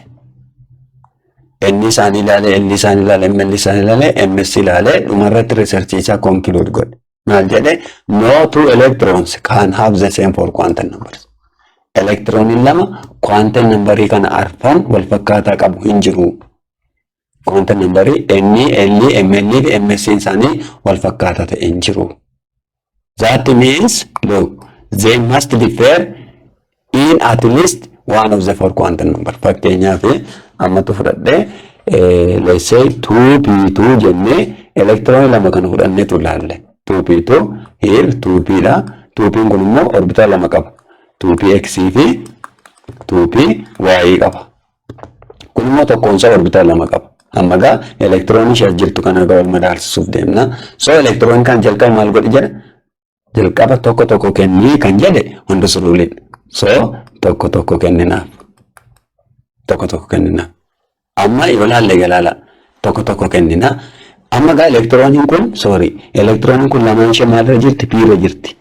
N isaanii ilaalee, L isaanii ilaalee, ML isaanii ilaalee, MS ilaalee dhumarratti researchii isaa conclude godhe. Maal jedhe? No two electrons can have the same four quantum numbers. Elektirooniin lama quantum numberii kana arfan wal fakkaataa qabu hin jiru. Quantum numberii N, L, ML fi MS isaanii wal fakkaataa ta'e hin jiru. That means, look, they must differ in at least one of the four quantum number. Fakkeenyaaf, ammatu fudhadhee, let's say 2p2 jennee elektiroonii lama kana fudhanneetu ilaalle. 2p2 here 2p dha. 2p kun immoo orbital lama qaba. 2px fi 2py qaba. Kun immoo tokkoon isaa orbital lama qaba. Amma gaa elektiroonii ishee jirtu kana wal madaalsisuuf deemna. So elektiroonii kan jalqaba maal godhi jedha? Jalqaba tokko tokko kennii kan jedhe Hund's ruleiidha. So tokko tokko kenninaaf. Tokko tokko kenninaaf. Amma yoo laalle galaala tokko tokko kennina. Amma gaa elektirooniin kun, sorry, elektirooniin kun lamaan ishee maalirra jirti? P irra jirti.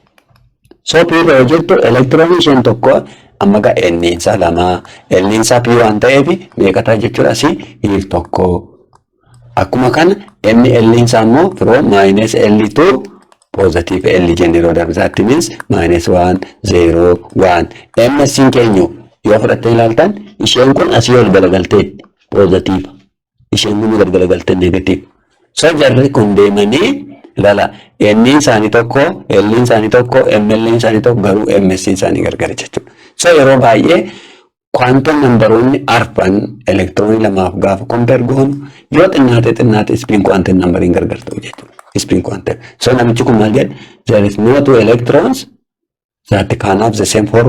So P irra yoo jirtu elektirooniin isheen tokko amma gaa N isaa lama, L isaa P waan ta'eef meeqa ta'a jechuudha? Asii hiir tokko. Akkuma kana M L isaa immoo from minus L to positive L jennee yeroo darbe, that means minus 1 0 1. MS keenyu yoo fudhattee ilaaltan isheen kun asii ol galagaltee positive, isheen kun gad galagaltee negative. So jarri kun deemanii ilaala, N isaanii tokko, L isaanii tokko, ML isaanii tokko, garuu MS isaanii gargar jechuudha. So yeroo baay'ee quantum numberoonni arfan elektiroonii lamaaf gaafa compare goonu yoo xinnaate xinnaate spin quantum numberiin gargar ta'u jechuudha. Spin quantum. So namichi kun maal jedhe? There is no two electrons that can have the same four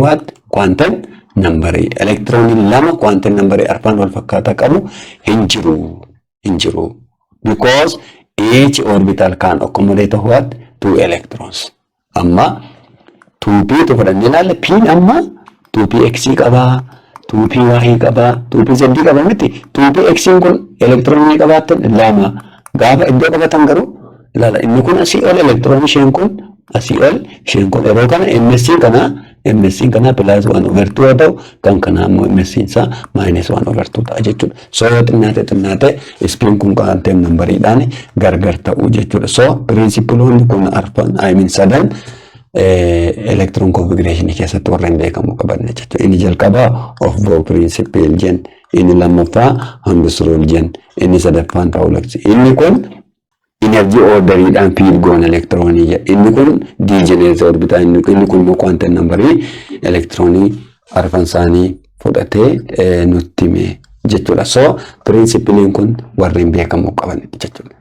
quantum number. Elektirooniin lama quantum numberii arfan wal fakkaataa qabu hin jiru. Hin jiru. Because each orbital can accommodate what? Two electrons. Amma 2p tu fudhannee ilaalle, p amma 2px qabaa, 2py qabaa, 2pz qaba miti. 2px kun elektiroonii qabaatan lama gaafa iddoo qabatan garuu ilaala, inni kun asii ol elektiroonii, isheen kun asii ol, isheen kun yeroo kana MS kana plus 1 over 2 yoo ta'u, kan kanaa immoo MS isaa minus 1 over 2 ta'a jechuudha. So yoo xinnaate xinnaate spin kun quantum numberiidhaan gargar ta'uu jechuudha. So principleoonni kun arfan, I mean sadan, electron configuration keessatti warreen beekamuu qaban jechuudha. Inni jalqabaa Aufbau principle jen, inni lammaffaa Hund's rule jen, inni sadaffaan Pauli. Inni kun energy orderiidhaan feed goon elektiroonii jedha. Inni kun degenerate orbital, inni kun immoo quantum numberii elektiroonii arfan isaanii fudhatee nutti hime jechuudha. So principleiin kun warreen beekamuu qaban jechuudha.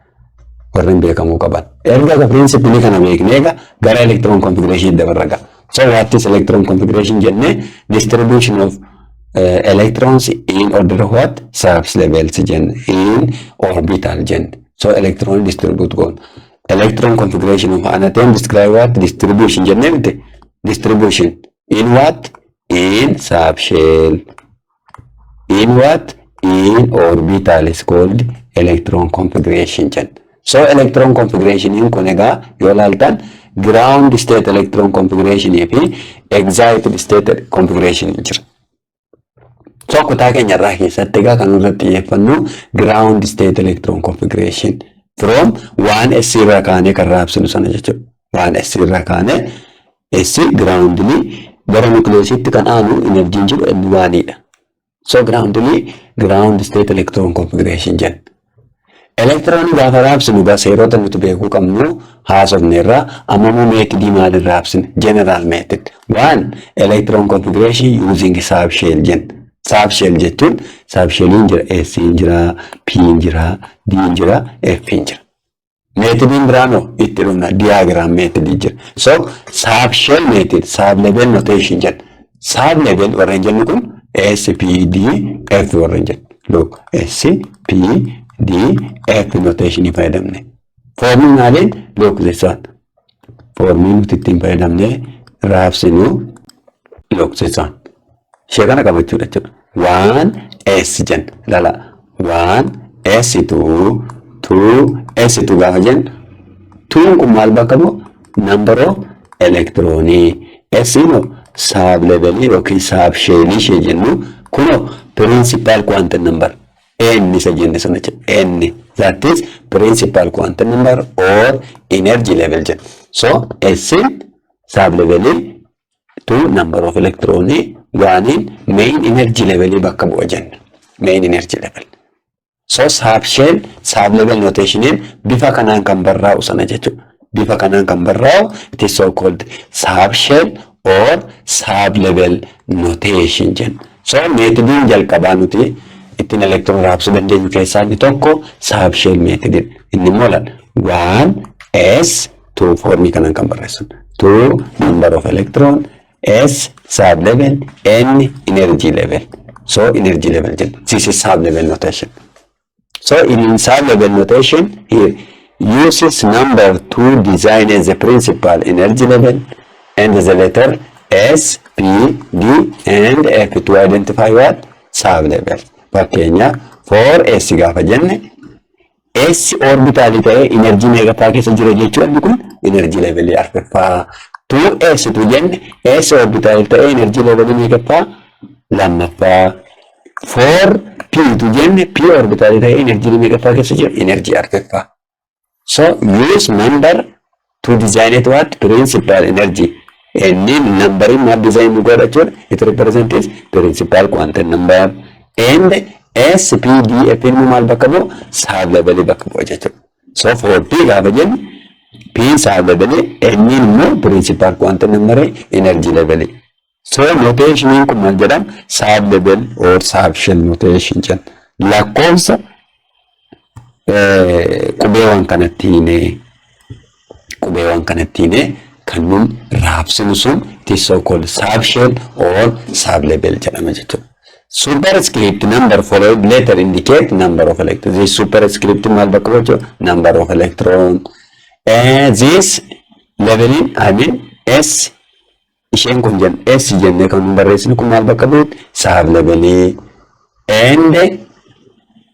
Warreen beekamuu qaban. Erga principleii kana beeknee egaa gara electron configuration dabarra ga'a. So what is electron configuration jennee, distribution of electrons in order of what? Subs levels jenne, in orbital jenne. So electron distribute goona. Electron configuration of an atom describe what? Distribution jennee miti. Distribution in what? In subshell. In what? In orbital is called electron configuration jenna. So electron configuration kun egaa yoo ilaaltan ground state electron configuration fi excited state configuration jira. So kutaa keenya irraa keessatti egaa kan irratti xiyyeeffannu ground state electron configuration from 1s irraa kaanee kan raabsinu sana jechuudha. 1s irraa kaanee S groundly gara nucleusitti kan aanu energyn jiru N1 dha. So groundly ground state electron configuration jenna. Elektiroonii gaafa raabsinu egaa seerota nuti beekuu qabnu haasofne irraa. Amma immoo methodii maaliin raabsine? General method. One, electron configuration using subshell jenna. Subshell jechuun subshelliin jira, S jira, P jira, D jira, F jira. Methodiin biraanoo itti dhufna, diagram methodii jira. So subshell method, sub level notation jenna. Sub level warreen jennu kun S, P, D, F warreen jennu. Look, S, P, D, F notation fayyadamne. Formii maaliin? Look, this one. Formii nuti ittiin fayyadamne raabsinu, look, this one. Ishee kana qabachuudha jechuudha. One S jenna. Lala, one S two, two S two gaafa jennu, twon kun maal bakka bu'u? Number of electronii. S immoo sub levelii yookiin sub shellii ishee jennu. Kunoo principal quantum number N isa jenne sana jechuudha. N, that is principal quantum number or energy level jenna. So S sub levelii, two number of electronii, oneiin main energy levelii bakka bu'a jenna. Main energy level. So subshell, sub level notationiin bifa kanaan kan barraa'u sana jechuudha. Bifa kanaan kan barraa'u, it is so called subshell or sub level notation jenna. So methodiin jalqabaa nuti ittiin electron raabsuu dandeenyu keessaa inni tokko subshell methodiin. Inni immoo laal, one S two, formii kanaan kan barreessu. Two number of electron, S sub level, N energy level. So energy level jenna. This is sub level notation. So in sub level notation here uses number to design as the principal energy level and the letter S, P, D and F to identify what? Sub level. Fakkeenya, 4S gaafa jenne, S orbitalii ta'ee energy meeqaffaa keessa jira jechuudha? Inni kun energy levelii arfaffaa. 2S tu jenne, S orbitalii ta'ee energy levelii meeqaffaa? Lammaffaa. 4P tu jenne, P orbitalii ta'ee energy meeqaffaa keessa jira? Energy arfaffaa. So use number to design it what? Principal energy. Inni numbering maal design nu godha jechuudha? It represents principal quantum number, and S, P, D, F immoo maal bakka bu'u? Sub levelii bakka bu'a jechuudha. So 4P gaafa jennu, P sub levelii, N immoo principal quantum number, energy levelii. So notationiin kun maal jedhama? Sub level or sub shell notation jenna. Lakkoofsa qubeewwan kanatti hiinee kan nun raabsinu sun, it is so called subshell or sub level jedhama jechuudha. Superscript number followed letter indicate number of electrons. This superscript maal bakka bu'a jechuudha? Number of electron. This leveling, I mean S, isheen kun jenna, S jennee kan nun barreessinu kun maal bakka bu'utti? Sub levelii, and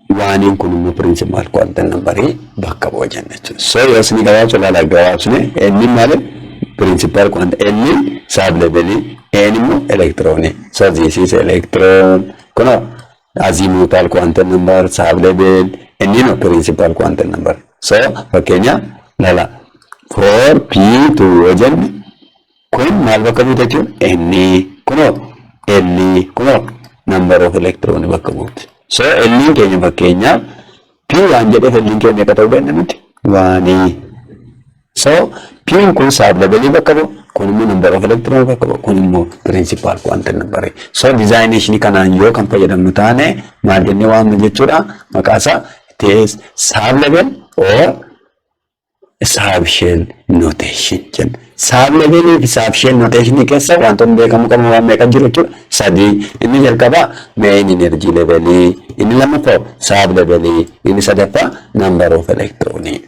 oneiin kun immoo principal quantum numberii bakka bu'a jenna jechuudha. So yoo isin gabaabsu, ilaala, gabaabsine inni maali? Principal quantum, inni sub levelii, n immoo electronii. So this is electron. Kunoo azimuthal quantum number, sub level, inni no principal quantum number. So fakkeenya lala, 4p2 yoo jenne, kun maal bakka buuta jechuudha? Inni kunoo L, kunoo number of electron bakka buuti. So L keenya fakkeenyaaf P waan jedheef, L keenya meeqa ta'uu danda'a miti? Oneii. So P kun sub levelii bakka bu'u, kun immoo number of electron bakka bu'u, kun immoo principal quantum number. So designation kanaan yoo kan fayyadamnu taane, maal jennee waamna jechuudha? Maqaa isaa, it is sub level or Subshell notation jenna. Sub-levelii fi subshell notationii keessa wantoonni beekamuu qaban waan meeqa jiru jechuudha? Sadii. Inni jalqabaa main energy levelii, inni lammaffaa sub-levelii, inni sadaffaa number of electronii.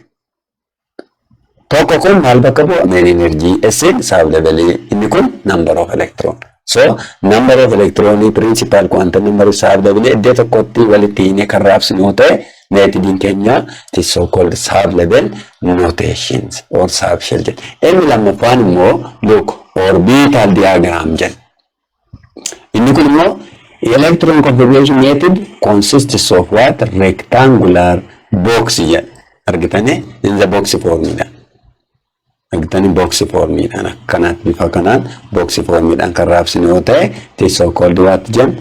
Tokko kun maal bakka bu'a? Main energy, S sub-levelii, inni kun number of electron. So number of electronii, principal quantum number, sub-levelii iddoo tokkotti walitti hiinee kan raabsinu yoo ta'e, methodiin keenya it is so called sub-level notations or sub-shell jedha. Inni lammaffaan immoo, look, orbital diagram jedha. Inni kun immoo electron configuration method consists of what? Rectangular box jedha. Argitanii, in the box formidha. Argitanii, box formiidhaan akkanaan bifa kanaan box formiidhaan kan raabsinu yoo ta'e, it is so called what jenna?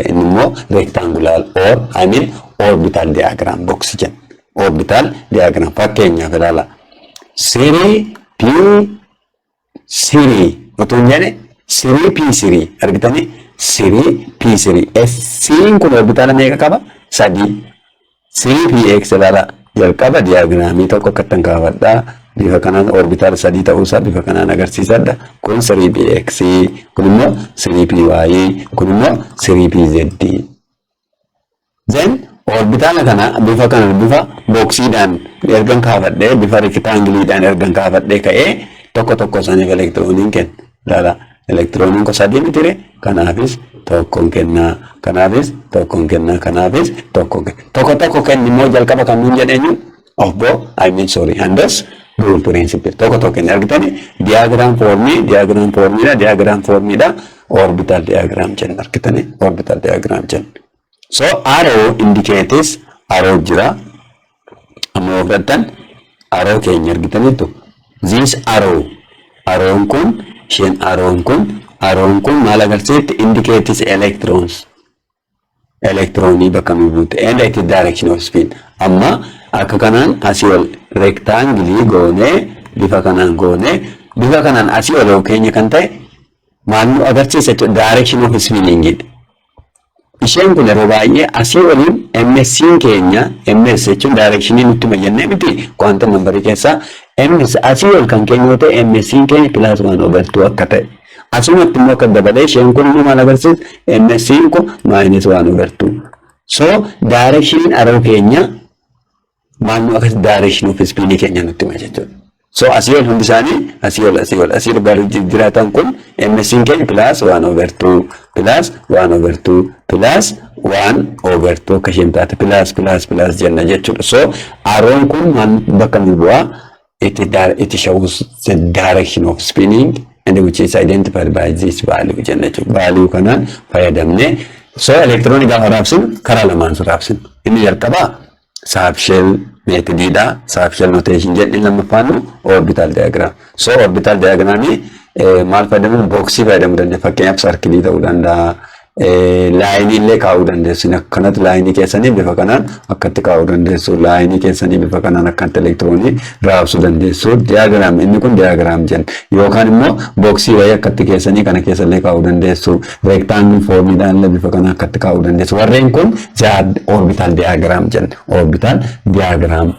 Inni immoo rectangular or, I mean, orbital diagram box jenna. Orbital diagram fakkeenyaaf ilaala. 3p3 otoo hin jedhe 3p3, argitanii, 3p3. S'n kun orbitaala meeqa qaba? Sadii. 3px ilaala. Jalqaba diagramii tokko akkattan kaafadhaa. Bifa kanaan orbitaala sadii ta'uusaa bifa kanaan agarsiisadha. Kun 3px, kun immoo 3py, kun immoo 3pz. Then orbitaala kana bifa kana bifa boxiidhaan ergan kaafadhee, bifa rectangleiidhaan ergan kaafadhee ka'ee, tokko tokko isaaniif elektirooniin kenna. Ilaala, elektirooniin kun sadii mitire? Kanaafis tokkoon kennaa, kanaafis tokkoon kennaa, kanaafis tokko kenna. Tokko tokko kenni immoo jalqaba kan nuun jedheenyu Aufbau, I mean, sorry, Hund's rule principle. Tokko tokko kenni, argitani, diagram formii, diagram formiidha, diagram formiidha, orbital diagram jenna, argitani, orbital diagram jenna. So arrow indicates, arrow jira. Amma yoo fudhattan arrow keenya argitaniittu. This arrow, arrown kun, isheen arrown kun, arrown kun maal agarsiifti? Indicates electrons. Elektiroonii bakka nu buute and it is direction of spin. Amma akka kanaan asii ol rectangle goonee, bifa kanaan goonee, bifa kanaan asii ol keenya kan ta'e maal nu agarsiisa jechuudha? Direction of spinning. Isheen kun yeroo baay'ee asii oliin MS'n keenya, MS jechuun directionii nutti mayyannee miti quantum numberii keessaa, MS asii ol kan keenya yoo ta'e, MS'n keenya plus 1/2 akka ta'e. Asumatti immoo akka dabalee isheen kun immoo maal agarsiisa? MS'n kun minus 1/2. So directioniin arrow keenya maal nu akkas direction of spinii keenya nutti hima jechuudha. So asii ol hundi isaanii asii ol, asii ol, asii ol garuu jiraatan kun MS'n keenya plus 1/2, plus 1/2, plus 1/2 akka isheen taate plus plus plus jenna jechuudha. So arrown kun maal bakka nu bu'aa? It shows the direction of spinning and which is identified by this value jenna jechuudha. Value kanaan fayyadamnee, so elektiroonii gaafa raabsinu karaa lamaan raabsinu. Inni jalqabaa subshell methodiidha. Subshell notation jedhni, lammaffaan orbital diagram. So orbital diagramii maal fayyadamu? Boxii fayyadamuu dandeenya. Fakkeenyaaf circleii ta'uu danda'a. Lineii illee kaa'uu dandeessu. Akkanatti lineii keessanii bifa kanaan akkatti kaa'uu dandeessu. Lineii keessanii bifa kanaan akkatti elektiroonii raabsuu dandeessu. Diagram, inni kun diagram jenna. Yookaan immoo boxii wayii akkatti keessanii kana keessa illee kaa'uu dandeessu. Rectangle formiidhaan illee bifa kanaan akkatti kaa'uu dandeessu. Warreen kun orbital diagram jenna. Orbital diagram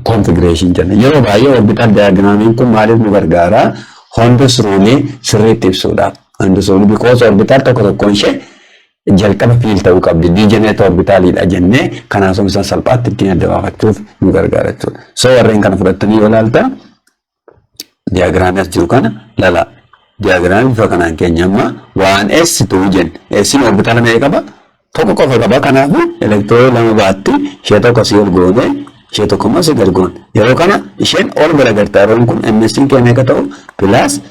configuration jenna. Yeroo baay'ee orbital diagramiin kun maaliif nu gargaara? Hund's ruleii sirriitti ibsuudhaaf. Hund's ruleii, because orbital tokko tokkoon ishee jalqaba fill ta'uu qabdi. Degenerate orbitaliidha jennee kanaaf isaan salphaatti ittiin adda baafachuuf nu gargaara jechuudha. So warreen kana fudhattanii yoo ilaaltan, diagramii as jiru kana lala. Diagramii bifa kanaan keenya amma waan S two jenne. S'n orbitala meeqa qaba? Tokko qofa qaba. Kanaafuu elektiroonii lama baatti, ishee tokko asii ol goone, ishee tokko immoo asii gad goone. Yeroo kana isheen ol garagarta. Yeroon kun MS'n keenya meeqa ta'u? Plus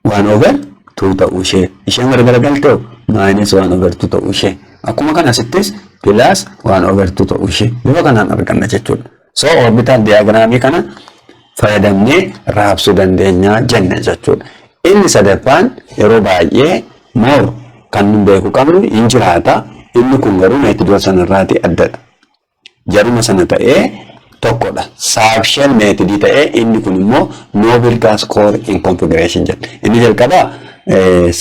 1/2 ta'uu ishee. Isheen wal garagaltee minus 1/2 ta'uu ishee. Akkuma kana asittis plus 1/2 ta'uu ishee. Bifa kanaan arganna jechuudha. So orbital diagramii kana fayyadamnee raabsuu dandeenya jenna jechuudha. Inni sadaffaan yeroo baay'ee more kan nu beeku qabnu hin jiraata. Inni kun garuu methodii sanarraati addadha. Jaruma sana ta'ee tokkodha. Subshell methodii ta'ee inni kun immoo noble gas core in configuration jedha. Inni jalqabaa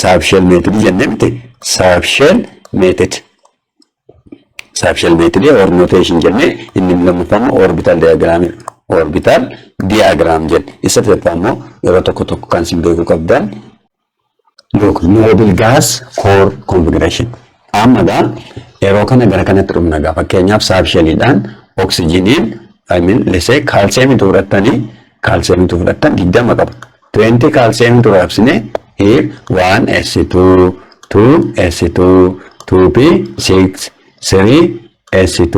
subshell methodii jennee miti? Subshell method. Subshell methodii or notation jennee, inni lammaffaan orbital diagramii. Orbital diagram jenna. Isa sadaffaa immoo yeroo tokko tokko kan isin beekuu qabdan, look, noble gas core configuration. Amma gaa yeroo kana gara kanatti dhumna gaa. Fakkeenyaaf, subshelliidhaan oksijiniin, I mean, let's say kaalseemitu fudhattanii, kaalseemitu fudhattan 20 qaba. 20 kaalseemitu raabsine, here 1 S2 2 S2 2P 6 3 S2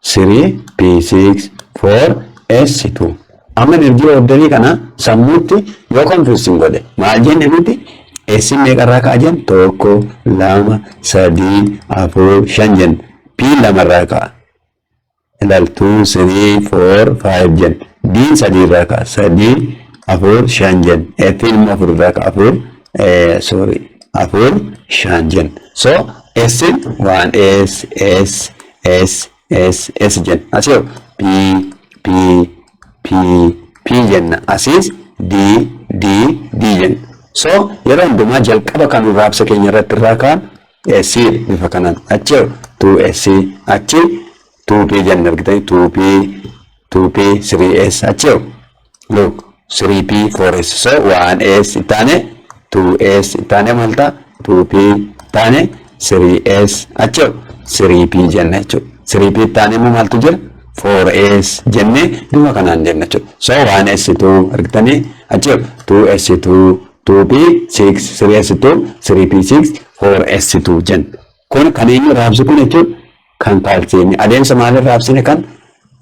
3 P6 4 S2. Amma energy orderii kana sammuutti yoo confusing godhe, maal jenne nuti? S meeqarraa ka'a jenna? Tokko, lama, sadii, afur, shan jenna. P lamarraa ka'a. Ilaal, 2, 3, 4, 5 jenna. D sadiirraa ka'a. Sadii, afur, shan jenna. F immoo afurraa ka'a. Afur, sorry, afur, shan jenna. So S 1 S S S S S jenna. Asii P P P P jenna. Asiis D D D jenna. So yeroo hundumaa jalqaba kan raabsa keenya irratti irraa ka'an S bifa kanaan, achi 2S, achi 2P jenna. Argitanii, 2P 2P 3S, achi look, 3P 4S. So 1S taane, 2S taane, maal ta'a? 2P taane, 3S, achi 3P jenna jechuudha. 3P taane immoo maaltu jira? 4S jennee bifa kanaan jenna jechuudha. So 1S2 argitanii, achi 2S2 2P 6 3S2 3P6 4S2 jenna. Kun kan eenyu raabsu kun jechuudha? Kan kaalsiyeemii. Adeemsa maaliin raabsine kan?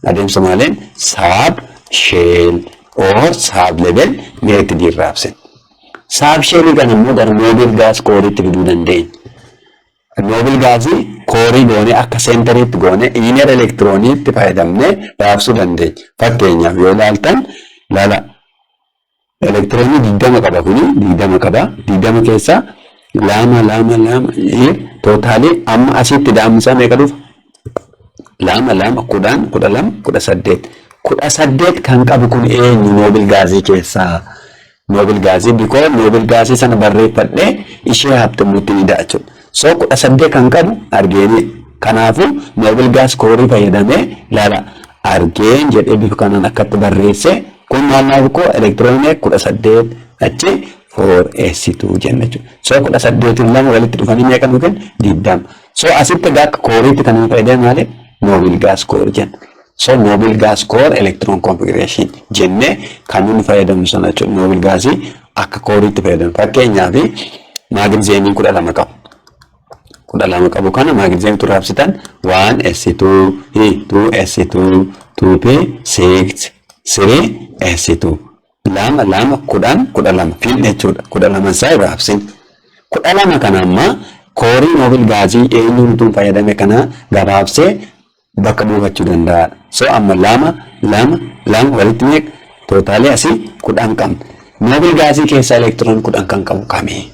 Adeemsa maaliin? Sub shell or sub level method raabsine. Sub shellii kana immoo gara noble gas coreitti fiduu dandeenya. Noble gasii coreii goonee, akka centeriitti goonee, inner electroniitti fayyadamnee raabsuu dandeenya. Fakkeenyaaf yoo ilaaltan, laala, elektiroonii 20 qaba kuni, 20 qaba. 20 keessaa lama, lama, lama, totalii amma asitti daa'imsaa meeqa dhufa? Lama, lama, 10, 12, 18. 18 kan qabu kun eenyu noble gasii keessaa? Noble gasii, because noble gasii sana barreeffadhee ishee haftammutti ni da'a jechuudha. So 18 kan qabu argeenii. Kanaafuu noble gas coreii fayyadamee, laala, argeen jedhee bifa kanaan akkatti barreesse. Kun maal naaf koo elektiroonii 18, achi 4S2 jenna jechuudha. So 18n lama walitti dhufanii meeqa nu kennu? 20. So asitti egaa akka coreiitti kan nu fayyadamu maali? Noble gas core jenna. So noble gas core electron configuration jennee kan nuti fayyadamnu sana jechuudha. Noble gasii akka coreiitti fayyadamu. Fakkeenyaaf, maagneziyeemiin 12 qaba. 12 qabu kana maagneziyeemii raabsitan, 1 S2 2 S2 2 P 6 3 S2, lama, lama, 10, 12 fiin jechuudha. 12 isaa raabsin. 12 kana amma coreii noble gasii eenyuun tun fayyadame kana gabaabsee bakka buufachuu danda'a. So amma lama, lama, lama walitti meeqa? Totalii asii 10 qabna. Noble gasii keessaa elektiroon 10 kan qabu kami?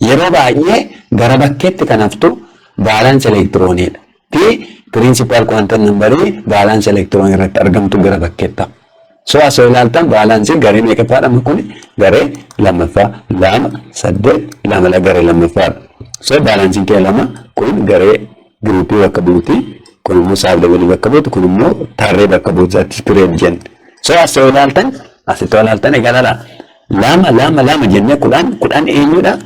Yeroo baay'ee gara bakkeetti kan haftu valence elektirooniidha. Fi principal quantum numberii valence elektiroonii irratti argamtu gara bakkeetti hafa. So asoo ilaaltan valenceiin garee meeqaffaadha kun? Garee lammaffaa, lama, saddeet, lama, garee lammaffaadha. So valenceiin kee lama kun garee groupii bakka buuti. Kun immoo sub levelii bakka buutu, kun immoo tarree bakka buutu, period jenna. So asoo ilaaltan, asitti ilaaltan, egaa lala, lama, lama, lama jennee 10, 10 eenyudha?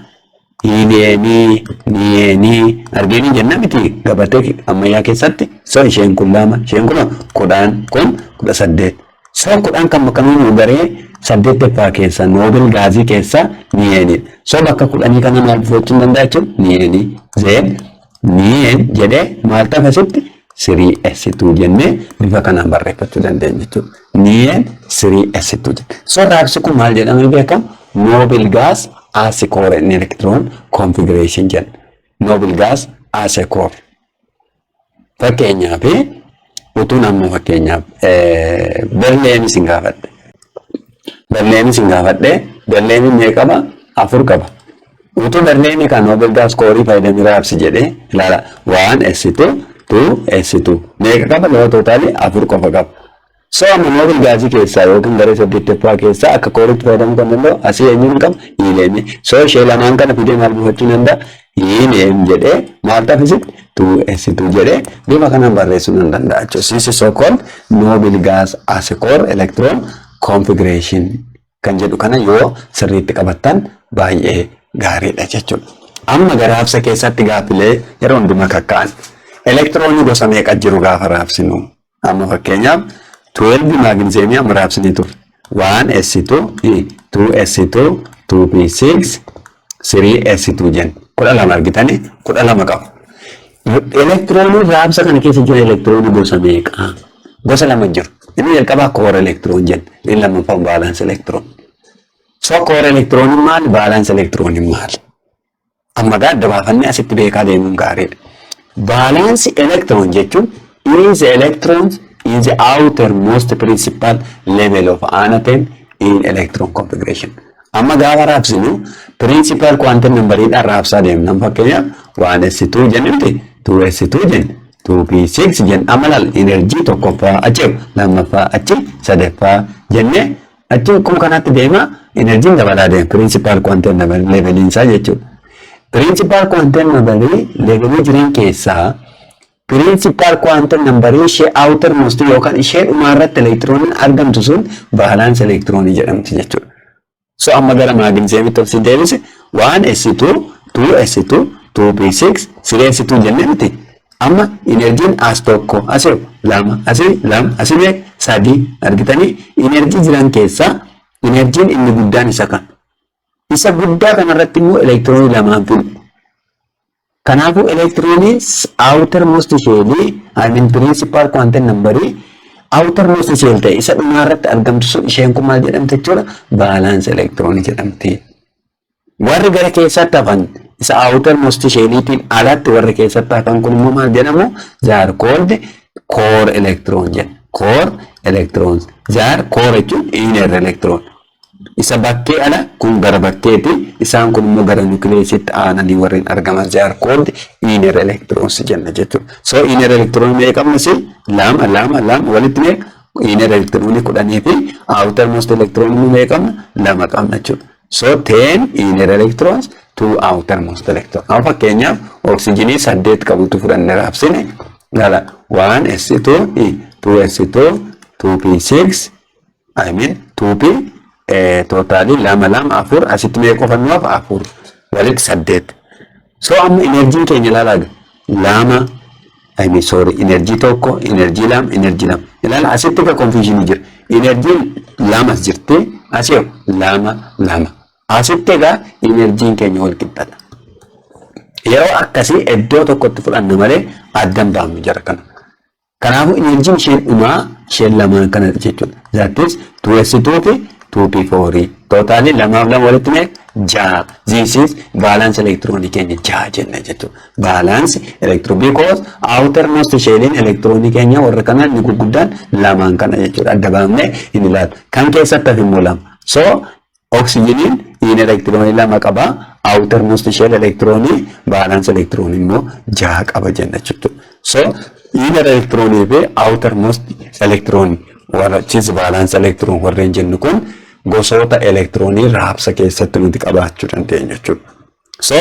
Heliyeemii, niyeenii, argeenii jenna miti gabatee ammayyaa keessatti? So isheen kun lama, isheen kun 10, kun 18. So 10 kan bakka nuyi garee saddeettaffaa keessa noble gasii keessa niyeenidha. So bakka 10 kana maal buufachuu danda'a jechuun niyeenii. Then neon jedhee maal ta'a asitti? 3S2 jennee bifa kanaan barreeffachuu dandeenya jechuudha. Neon 3S2 jedha. So raabsi kun maal jedhamee beekama? Noble gas as a core in electron configuration jenna. Noble gas as a core. Fakkeenyaaf, utuun amma fakkeenyaaf berylliumii sin gaafadhe. Berylliumii sin gaafadhe, berylliumiin meeqa qaba? Afur qaba. Utuu berylliumii kan noble gas coreii fayyadamee raabsi jedhee, ilaala, 1 S2 2 S2 meeqa qaba? Lama, totalii afur qofa qaba. So amma noble gasii keessaa yookiin garee saddeettaffaa keessaa akka coreiitti fayyadamuu kan danda'u asii eenyuun qaba? Heliumii. So ishee lamaan kana fidee maal buufachuu danda'a? Helium jedhee maal ta'a asitti? 2s2 jedhee bifa kanaan barreessuu nan danda'a jechuudha. This is so called noble gas as a core electron configuration kan jedhu kana yoo sirriitti qabattan baay'ee gaariidha jechuudha. Amma gara raabsa keessatti gaaffilee yeroo hundumaa kakka'an. Elektiroonii gosa meeqa jiru gaafa raabsinu? Amma fakkeenyaaf 12 maagneeziyemii amma raabsinee turre. 1 S2, 2 S2, 2P6, 3 S2 jenna. 12 argitanii 12 qabu. Elektirooniin raabsa kana keessa jiran elektiroonii gosa meeqa? Gosa lama jiru. Inni jalqabaa core electron jenna. Inni lammaffaan valence electron. So core elektirooniin maali? Valence elektirooniin maali? Amma gaa adda baafannee asitti beekaa deemuun gaariidha. Valence electron jechuun is electrons in the outermost principal level of an atom in electron configuration. Amma gaafa raabsinu principal quantum numberiidhaan raabsaa deemna. Fakkeenyaaf 1s2 jenne miti, 2s2 jenne, 2p6 jenne. Amma laal, enerjii tokkoffaa achi, lammaffaa achi, sadaffaa jenne, achi akkuma kanaatti deema, enerjiin dabalaa deema principal quantum number leveliin isaa jechuudha. Principal quantum numberii levelii jiran keessaa principal quantum numberii ishee outermost yookaan ishee dhumaarratti elektirooniin argamtu sun valence elektiroonii jedhamti jechuudha. So amma gara maagneeziyemitti ol si deebise, 1 S2, 2 S2, 2P6, 3 S2 jennee miti. Amma enerjiin as tokko, asii lama, asii lama, asii meeqa, sadii argitanii, enerjii jiran keessaa enerjiin inni guddaan isa kan. Isa guddaa kanarratti immoo elektiroonii lamaan filu. Kanaafuu elektiroonii outermost shellii, I mean principal quantum numberii outermost shell ta'e isa dhumaarratti argamtu sun, isheen kun maal jedhamti jechuudha? Valence elektiroonii jedhamti. Warri gara keessatti hafan, isa outermost shelliitiin alatti warri keessatti hafan kun immoo maal jedhamu? They are called core electron jedha. Core electrons. They are core jechuun inner electron. Isa bakkee ala kun gara bakkeeti. Isaan kun immoo gara nucleusitti aananii warreen argaman, they are called inner electrons jenna jechuudha. So inner electron meeqa qabna si? Lama, lama, lama, walitti meeqa? Inner electron 10 fi outermost electron immoo meeqa qabna? Lama qabna jechuudha. So 10 inner electrons, 2 outermost electron. Amma fakkeenyaaf oksijinii saddeet qabutu fudhanne raabsine gala 1 S2, 2 S2, 2P6, I mean 2P, totalii lama, lama, afur, asitti meeqa qofa nuuf? Afur, walitti saddeet. So amma enerjiin keenya ilaalaa, lama, I mean, sorry, enerjii tokko, enerjii lama, enerjii lama. Ilaala, asitti ka confusion jira. Enerjiin lamas jirti, asii lama, lama. Asitti egaa enerjiin keenya wal qixxaadha. Yeroo akkasii iddoo tokkotti fudhanna malee addan baafnu jara kana. Kanaafuu enerjiin isheen dhumaa isheen lamaan kana jechuudha. That is 2s2 fi 2p4. Totalii lamaaf lama walitti meeqa? Ja'a. This is valence elektiroonii keenya ja'a jenna jechuudha. Valence electron because outermost shelliin elektiroonii keenya warra kana inni gurguddaan lamaan kana jechuudha. Adda baafnee hin ilaalu. Kan keessatti hafe immoo lama. So oksijiniin inner elektiroonii lama qaba. Outermost shell elektiroonii valence elektiroonii immoo ja'a qaba jenna jechuudha. So inner elektiroonii fi outermost elektiroonii warra chis valence electron warreen jennu kun gosoota elektiroonii raabsa keessatti nuti qabaachuu dandeenya jechuudha. So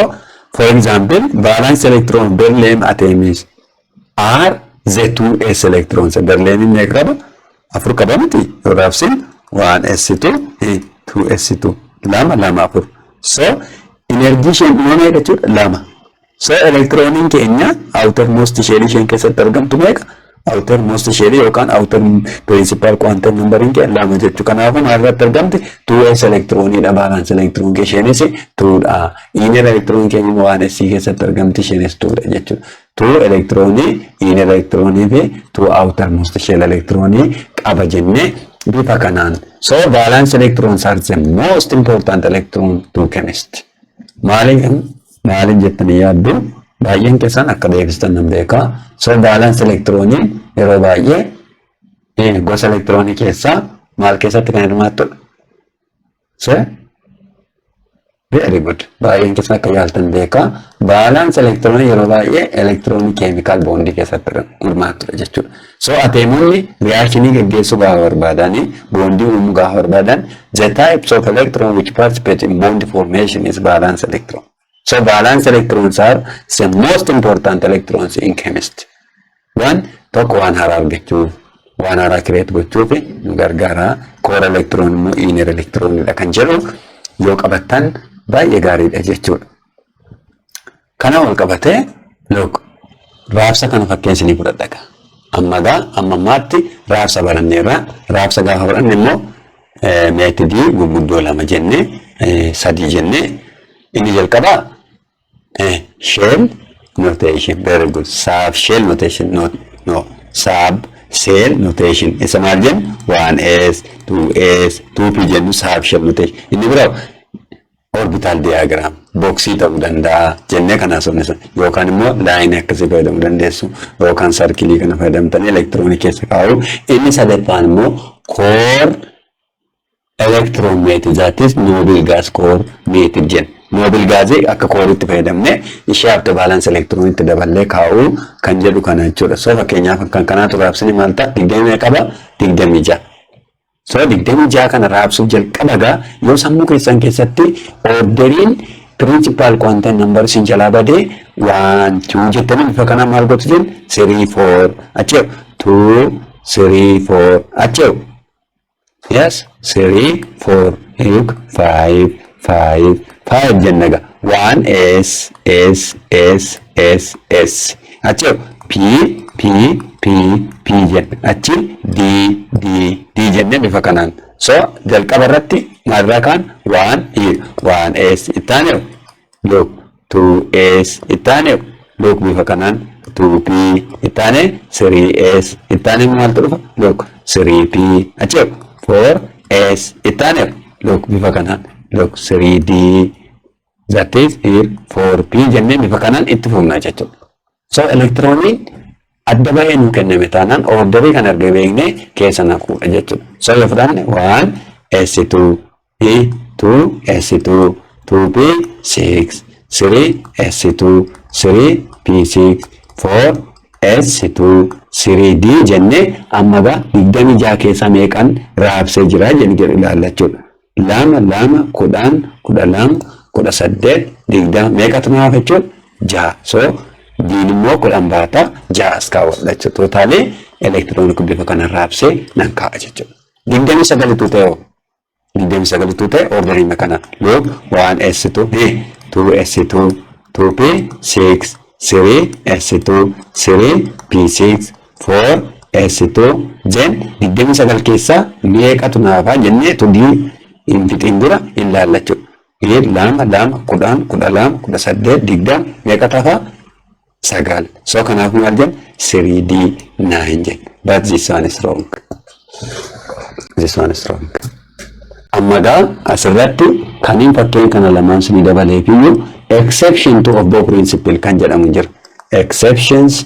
for example, valence electron beryllium atoms are the 2s electrons. Beryllium meeqa qaba? Afur qaba miti? Yoo raabsin 1s2, 2s2, lama, lama, afur. So enerjii isheen dhumaa meeqa jechuudha? Lama. So elektirooniin keenya outermost shell isheen keessatti argamtu meeqa? Outermost shell yookaan outer principal quantum numberiin keenya lama jechuudha. Kanaafuu maal irratti argamti? 2s elektirooniidha. Valence elektiroon isheenis 2dha. Inner elektiroon keenya immoo 1s keessatti argamti, isheenis 2dha jechuudha. 2 elektiroonii inner elektiroonii fi 2 outermost shell elektiroonii qaba jennee bifa kanaan. So valence electrons are the most important electron to chemist. Maaliif maaliif jettanii yaaddu? Baay'een keessan akka deebistan nan beekaa. So valence elektirooniin yeroo baay'ee gosa elektiroonii keessaa maal keessatti kan hirmaattudha? So very good. Baay'een keessan akka yaaltan beekaa. Valence elektiroonii yeroo baay'ee elektiroonii chemical bondii keessatti hirmaattudha jechuudha. So ateemonni reactionii gaggeessuu gaafa barbaadanii, bondii uumuu gaafa barbaadan, the types of electron which participate in bond formation is valence electron. So valence electrons are the most important electrons in chemistry. Waan tokko waan haaraa argachuuf, waan haaraa create gochuuf nu gargaara. Core electron immoo inner electronidha kan jedhu yoo qabattan baay'ee gaariidha jechuudha. Kana wal qabatee, look, raabsa kana fakkeenya ni fudhadha. Amma gaa amma ammaatti raabsa baranneerra. Raabsa gaafa baranne immoo methodii gurguddoo lama jennee, sadii jennee. Inni jalqabaa shell notation, very good, sub shell notation, no, no, sub shell notation. Isa maal jennu? 1s, 2s, 2p jennu, sub shell notation. Inni biraa orbital diagram, boxii ta'uu danda'a jennee kanaa sonne sun, yookaan immoo lineii akkasii fayyadamuu dandeessu, yookaan circleii kana fayyadamtanii elektiroonii keessa kaa'u. Inni sadaffaan immoo core electron method, that is noble gas core method jenna. Noble gasii akka coreitti fayyadamne ishee hafte valence elektiroonitti daballee kaa'uu kan jedhu kana jechuudha. So fakkeenyaaf kan kanaatu raabsini maal ta'a? 20 qaba, 26. So 26 kana raabsuuf jalqaba gaa yoo sammuu keessan keessatti orderiin principal quantum number isin jalaa badee, 1, 2 jettanii bifa kanaa maal gootu jennu? 3, 4 achi, 2, 3, 4 achi, yes, 3, 4, 5, 5, 5 jenna gaa. 1 S S S S S, achi P P P P jenna, achi D D D jennee bifa kanaan. So jalqaba irratti maalirraa kaan? 1 here, 1 S ittaanee, look, 2 S ittaanee, look, bifa kanaan 2 P ittaanee, 3 S ittaanee, maaltu dhufa? Look, 3 P, achi 4 S ittaanee, look, bifa kanaan, look, 3 D, that is here 4 P jennee bifa kanaan itti fufna jechuudha. So elektirooniin adda bahee nuu kenname taanaan orderii kan erga beeknee keessa naquudha jechuudha. So yoo fudhanne 1 S2 P 2 S2 2 P 6 3 S2 3 P 6 4 S2 3 D jennee, amma gaa 26 keessaa meeqan raabsee jira jennee jedhu ilaalla jechuudha. Lama, lama, 10, 12, 18, 20, meeqatu naaf jechuudha? Ja'a. So Diin immoo 10 baata, ja'a as kaawwadha jechuudha. Totalii elektiroonii bifa kanaan raabsee nan kaa'a jechuudha. 29tu ta'e hoo? 29tu ta'e orderiin kana. Look, 1 S2 2 S2 2 P 6 3 S2 3 P 6 4 S2 then 29 keessaa meeqatu naafaa jennee tudii hin fixin dura hin laalla jechuudha. Lama, lama, 10, 12, 18, 20, meeqa tafaa? Sagal. So kanaaf maal jenna? 3D 9 jenna. But this one is wrong. This one is wrong. Amma gaa asirratti kaniin fakkeenya kana lamaan sinii dabaleefiyyuu exception to Aufbau principle kan jedhamu jira. Exceptions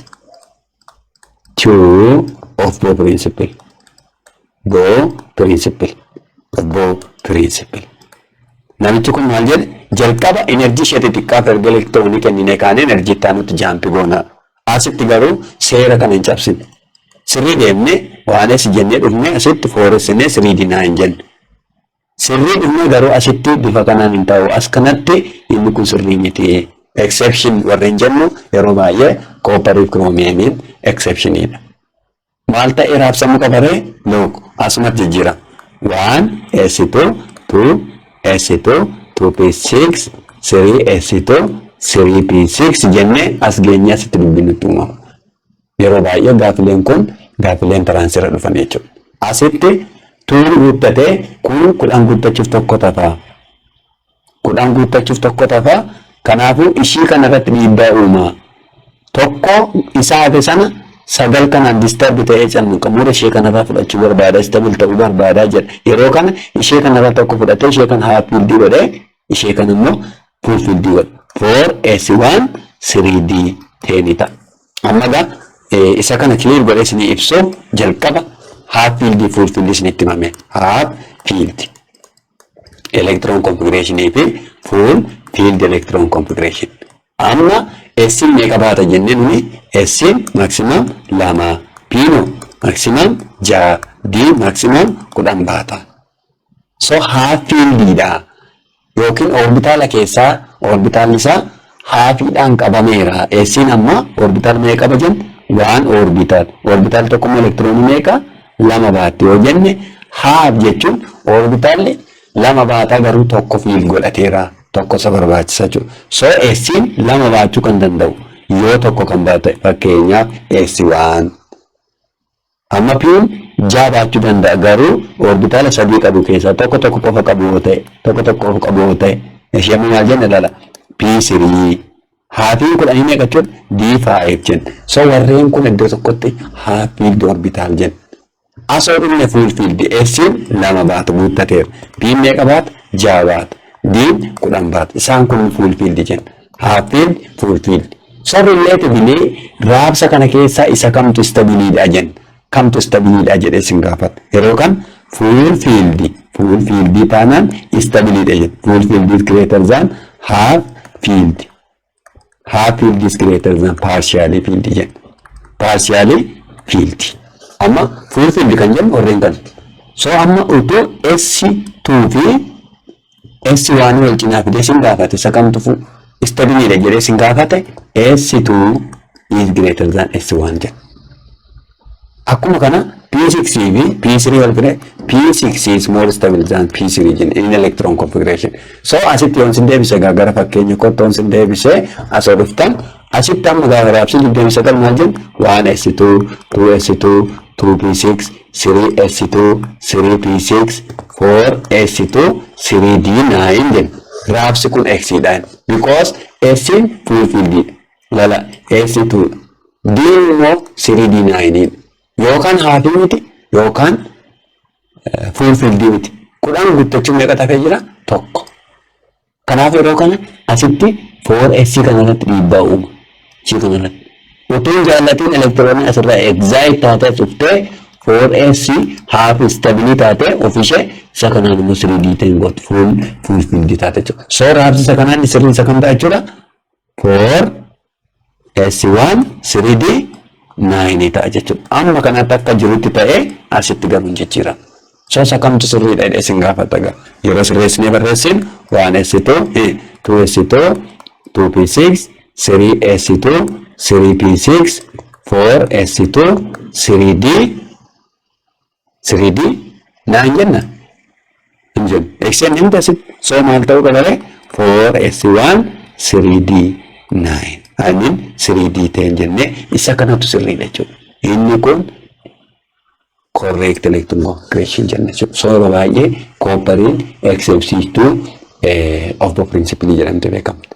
to Aufbau principle. Bau principle. Aufbau principle. Namichi kun maal jedhe? Jalqaba enerjii ishee xixiqqaaf erga elektiroonii kenninee kaanee enerjii itti aanutti jump goona. Asitti garuu seera kana hin cabsine. Sirrii deemnee waan S jennee dhufnee asitti fouressinee 3D 9 jenne. Sirrii dhufnee garuu asitti bifa kanaan hin ta'u. As kanatti inni kun sirrii miti. Exception warreen jennu yeroo baay'ee copperii fi chromiumiin exceptioniidha. Maal ta'ee raabsamuu qaba ree? Look, asumatti jijjiira. 1 S2 2 S2 2P6 3 S2 3P6 jennee as geenyee asitti dubbinutti uumama. Yeroo baay'ee gaafileen kun gaafileen entranceiirra dhufan jechuudha. Asitti twon guuttatee kun 10 guuttachuuf tokko tafaa. 10 guuttachuuf tokko tafaa. Kanaafuu ishii kanarratti dhiibbaa uumaa. Tokko isaa hafe sana sagal kanaan disturb ta'ee canqamuudha, ishee kanarraa fudhachuu barbaada, stable ta'uu barbaada jedha. Yeroo kana ishee kanarraa tokko fudhatee ishee kana half filled godhee ishee kana immoo full filled godha. 4 S1 3D 10 ta'a. Amma gaa isa kana clear godhee isinii ibsu, jalqaba half filled, full filled isinitti himame. Half filled electron configuration fi full filled electron configuration. Amma S meeqa baata jennee nuni? S maximum lama, P no maximum 6, D maximum 10 baata. So half filledidha. Yookiin orbitaala keessaa Orbitaalli isaa halfiidhaan qabameera. S'n amma orbital meeqa qaba jenne? One orbital. Orbital tokkommoo elektiroonii meeqa? Lama baatti yoo jenne, half jechuun orbitaalli lama baataa garuu tokko fill godhateera. Tokko isa barbaachisa jechuudha. So S'n lama baachuu kan danda'u yoo tokko kan baate, fakkeenyaaf S1. Amma P'n ja'a baachuu danda'a, garuu orbitaala sadii qabu keessaa tokko tokko qofa qabu yoo ta'e, tokko tokko qofa qabu yoo ta'e, ishee amma maal jenna? Ilaala, P3 halfiin 10 meeqa jechuudha? D5 jenna. So warreen kun iddoo tokkotti half filled orbital jenna. Asoo dhumne full filled. S'n lama baatu guuttateera. P'n meeqa baata? Ja'a baata. D'n 10 baata. Isaan kun full filled jenna. Half filled, full filled. So relatively raabsa kana keessaa isa kamtu stableiidha jenna? Kamtu stableiidha jedhee sin gaafata. Yeroo kan full filled, full filled taanaan stableiidha jenna. Full filled is greater than half filled. Half filled is greater than partially filled jenna. Partially filled. Amma full filled kan jennu warreen kana. So amma utuu S2 fi S1 wal cinaa fidee sin gaafate, isa kamtu stableiidha jedhee sin gaafate, S2 is greater than S1 jenna. Akkuma kana P6 fi P3 wal fide, P6 is more stable than P3 jenna in electron configuration. So asitti yoon sin deebise, gara fakkeenya kottoon sin deebise, asoo dhuftan asitti amma gaafa raabsin 29 maal jenna? 1S2, 2S2, 2P6, 3S2, 3P6, 4S2, 3D9 jenna. Raabsi kun X dhaan because S full filled lala S2, D immoo 3D9, yookaan halfii miti yookaan full filled miti. 10 guuttachuun meeqa tafee jira? Tokko. Kanaaf yeroo kana asitti 4S kanarratti dhiibbaa uuma. C kanarratti. Utuu hin jaallatiin elektirooniin asirraa excite taatee dhuftee 4S half stable taatee ofiishee isa kanaan immoo 3D ta'in gootu, full filled taate jechuudha. So raabsi isa kanaan sirriin isa kam ta'a jechuudha? 4 S1 3D 9 ta'a jechuudha. Amma kanatti akka jirutti ta'ee asitti garuu hin jijjiiramu. So isa kamtu sirriidha jedhee isin gaafata gaa. Yeroo sirreessinee barreessinu 1 S2, 2 S2, 2P6, 3 S2, 3P6, 4 S2, 3D 3D 9 jenna. Hin jennu. X'n himta asitti. So maal ta'uu qaba ree? 4 S1 3D 9. I mean 3D 10 jennee isa kanatu sirriidha jechuudha. Inni kun correct electron configuration jenna jechuudha. So yeroo baay'ee copperiin exception to Aufbau principle jedhamte beekamti.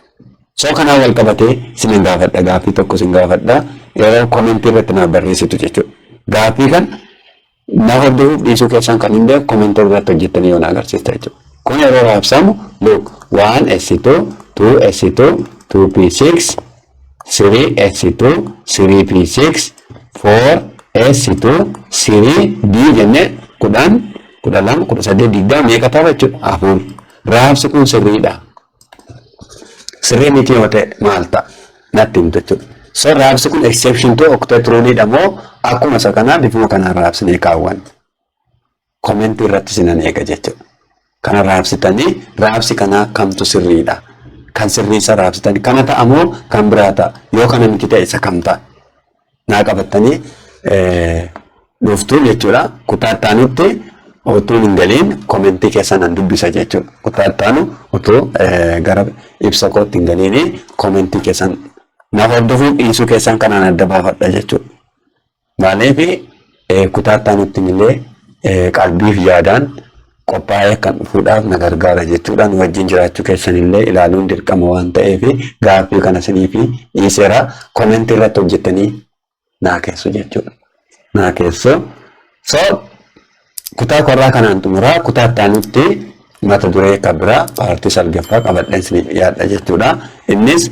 So kanaan wal qabatee isin gaafadha, gaaffii tokko isin gaafadha, yeroo commentii irratti naaf barreessitu jechuudha. Gaaffii kan na hordofuuf dhiisuu keessan kan hin beeku commentii irratti hojjettanii yoo na agarsiista jechuudha. Kun yeroo raabsamu, look, 1 S2, 2 S2, 2 P6, 3 S2, 3 P6, 4 S2, 3 D jennee 10, 12, 18, 20 meeqa ta'a jechuudha? Afur. Raabsi kun sirriidha. Sirrii miti yoo ta'e maal ta'a? Natti himtu jechuudha. So raabsi kun exception to octet ruleidha moo akkuma isa kanaa bifuma kanaan raabsinee kaawwan? Commentii irratti sinan eega jechuudha. Kana raabsitanii raabsi kanaa kamtu sirriidha? Kan sirrii isa raabsitanii kana ta'a moo kan biraa ta'a? Yoo kana miti ta'e isa kam ta'a? Naa qabattanii dhuftuun jechuudha. Kutaa itti utuu hin galiin commentii keessan nan dubbisa jechuudha. Kutaa itti utuu gara ibsa kootti hin galiin commentii keessan na hordofuuf dhiisuu keessan kanaan adda baafadha jechuudha. Maaliif, kutaa itti aanutti illee qalbiif yaadaan qophaa'ee kan dhufuudhaaf na gargaara jechuudha. Nu wajjin jiraachuu keessan illee ilaaluun dirqama waan ta'eef gaaffii kana isinii fi dhiiseera, commentii irratti hojjettanii naa keessu jechuudha. Naa keessu. So kutaa korraa kanaan xumuraa, kutaa itti aanutti mata duree kan biraa partii salgaffaa qabadheen isiniif dhiyaadha jechuudha. Innis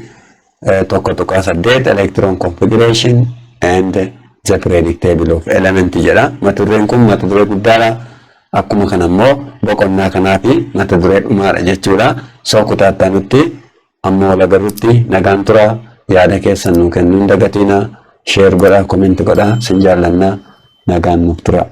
1.8 electron configuration and the periodic table of element jedha. Mata dureen kun mata duree guddaadha. Akkuma kana immoo boqonnaa kanaa fi mata duree dhumaadha jechuudha. So kutaa itti aanutti amma wal agarrutti nagaan tura. Yaada keessan nuu kennuu hin dagatinaa. Share godhaa, comment godhaa, sin jaallannaa, nagaan nuuf tura.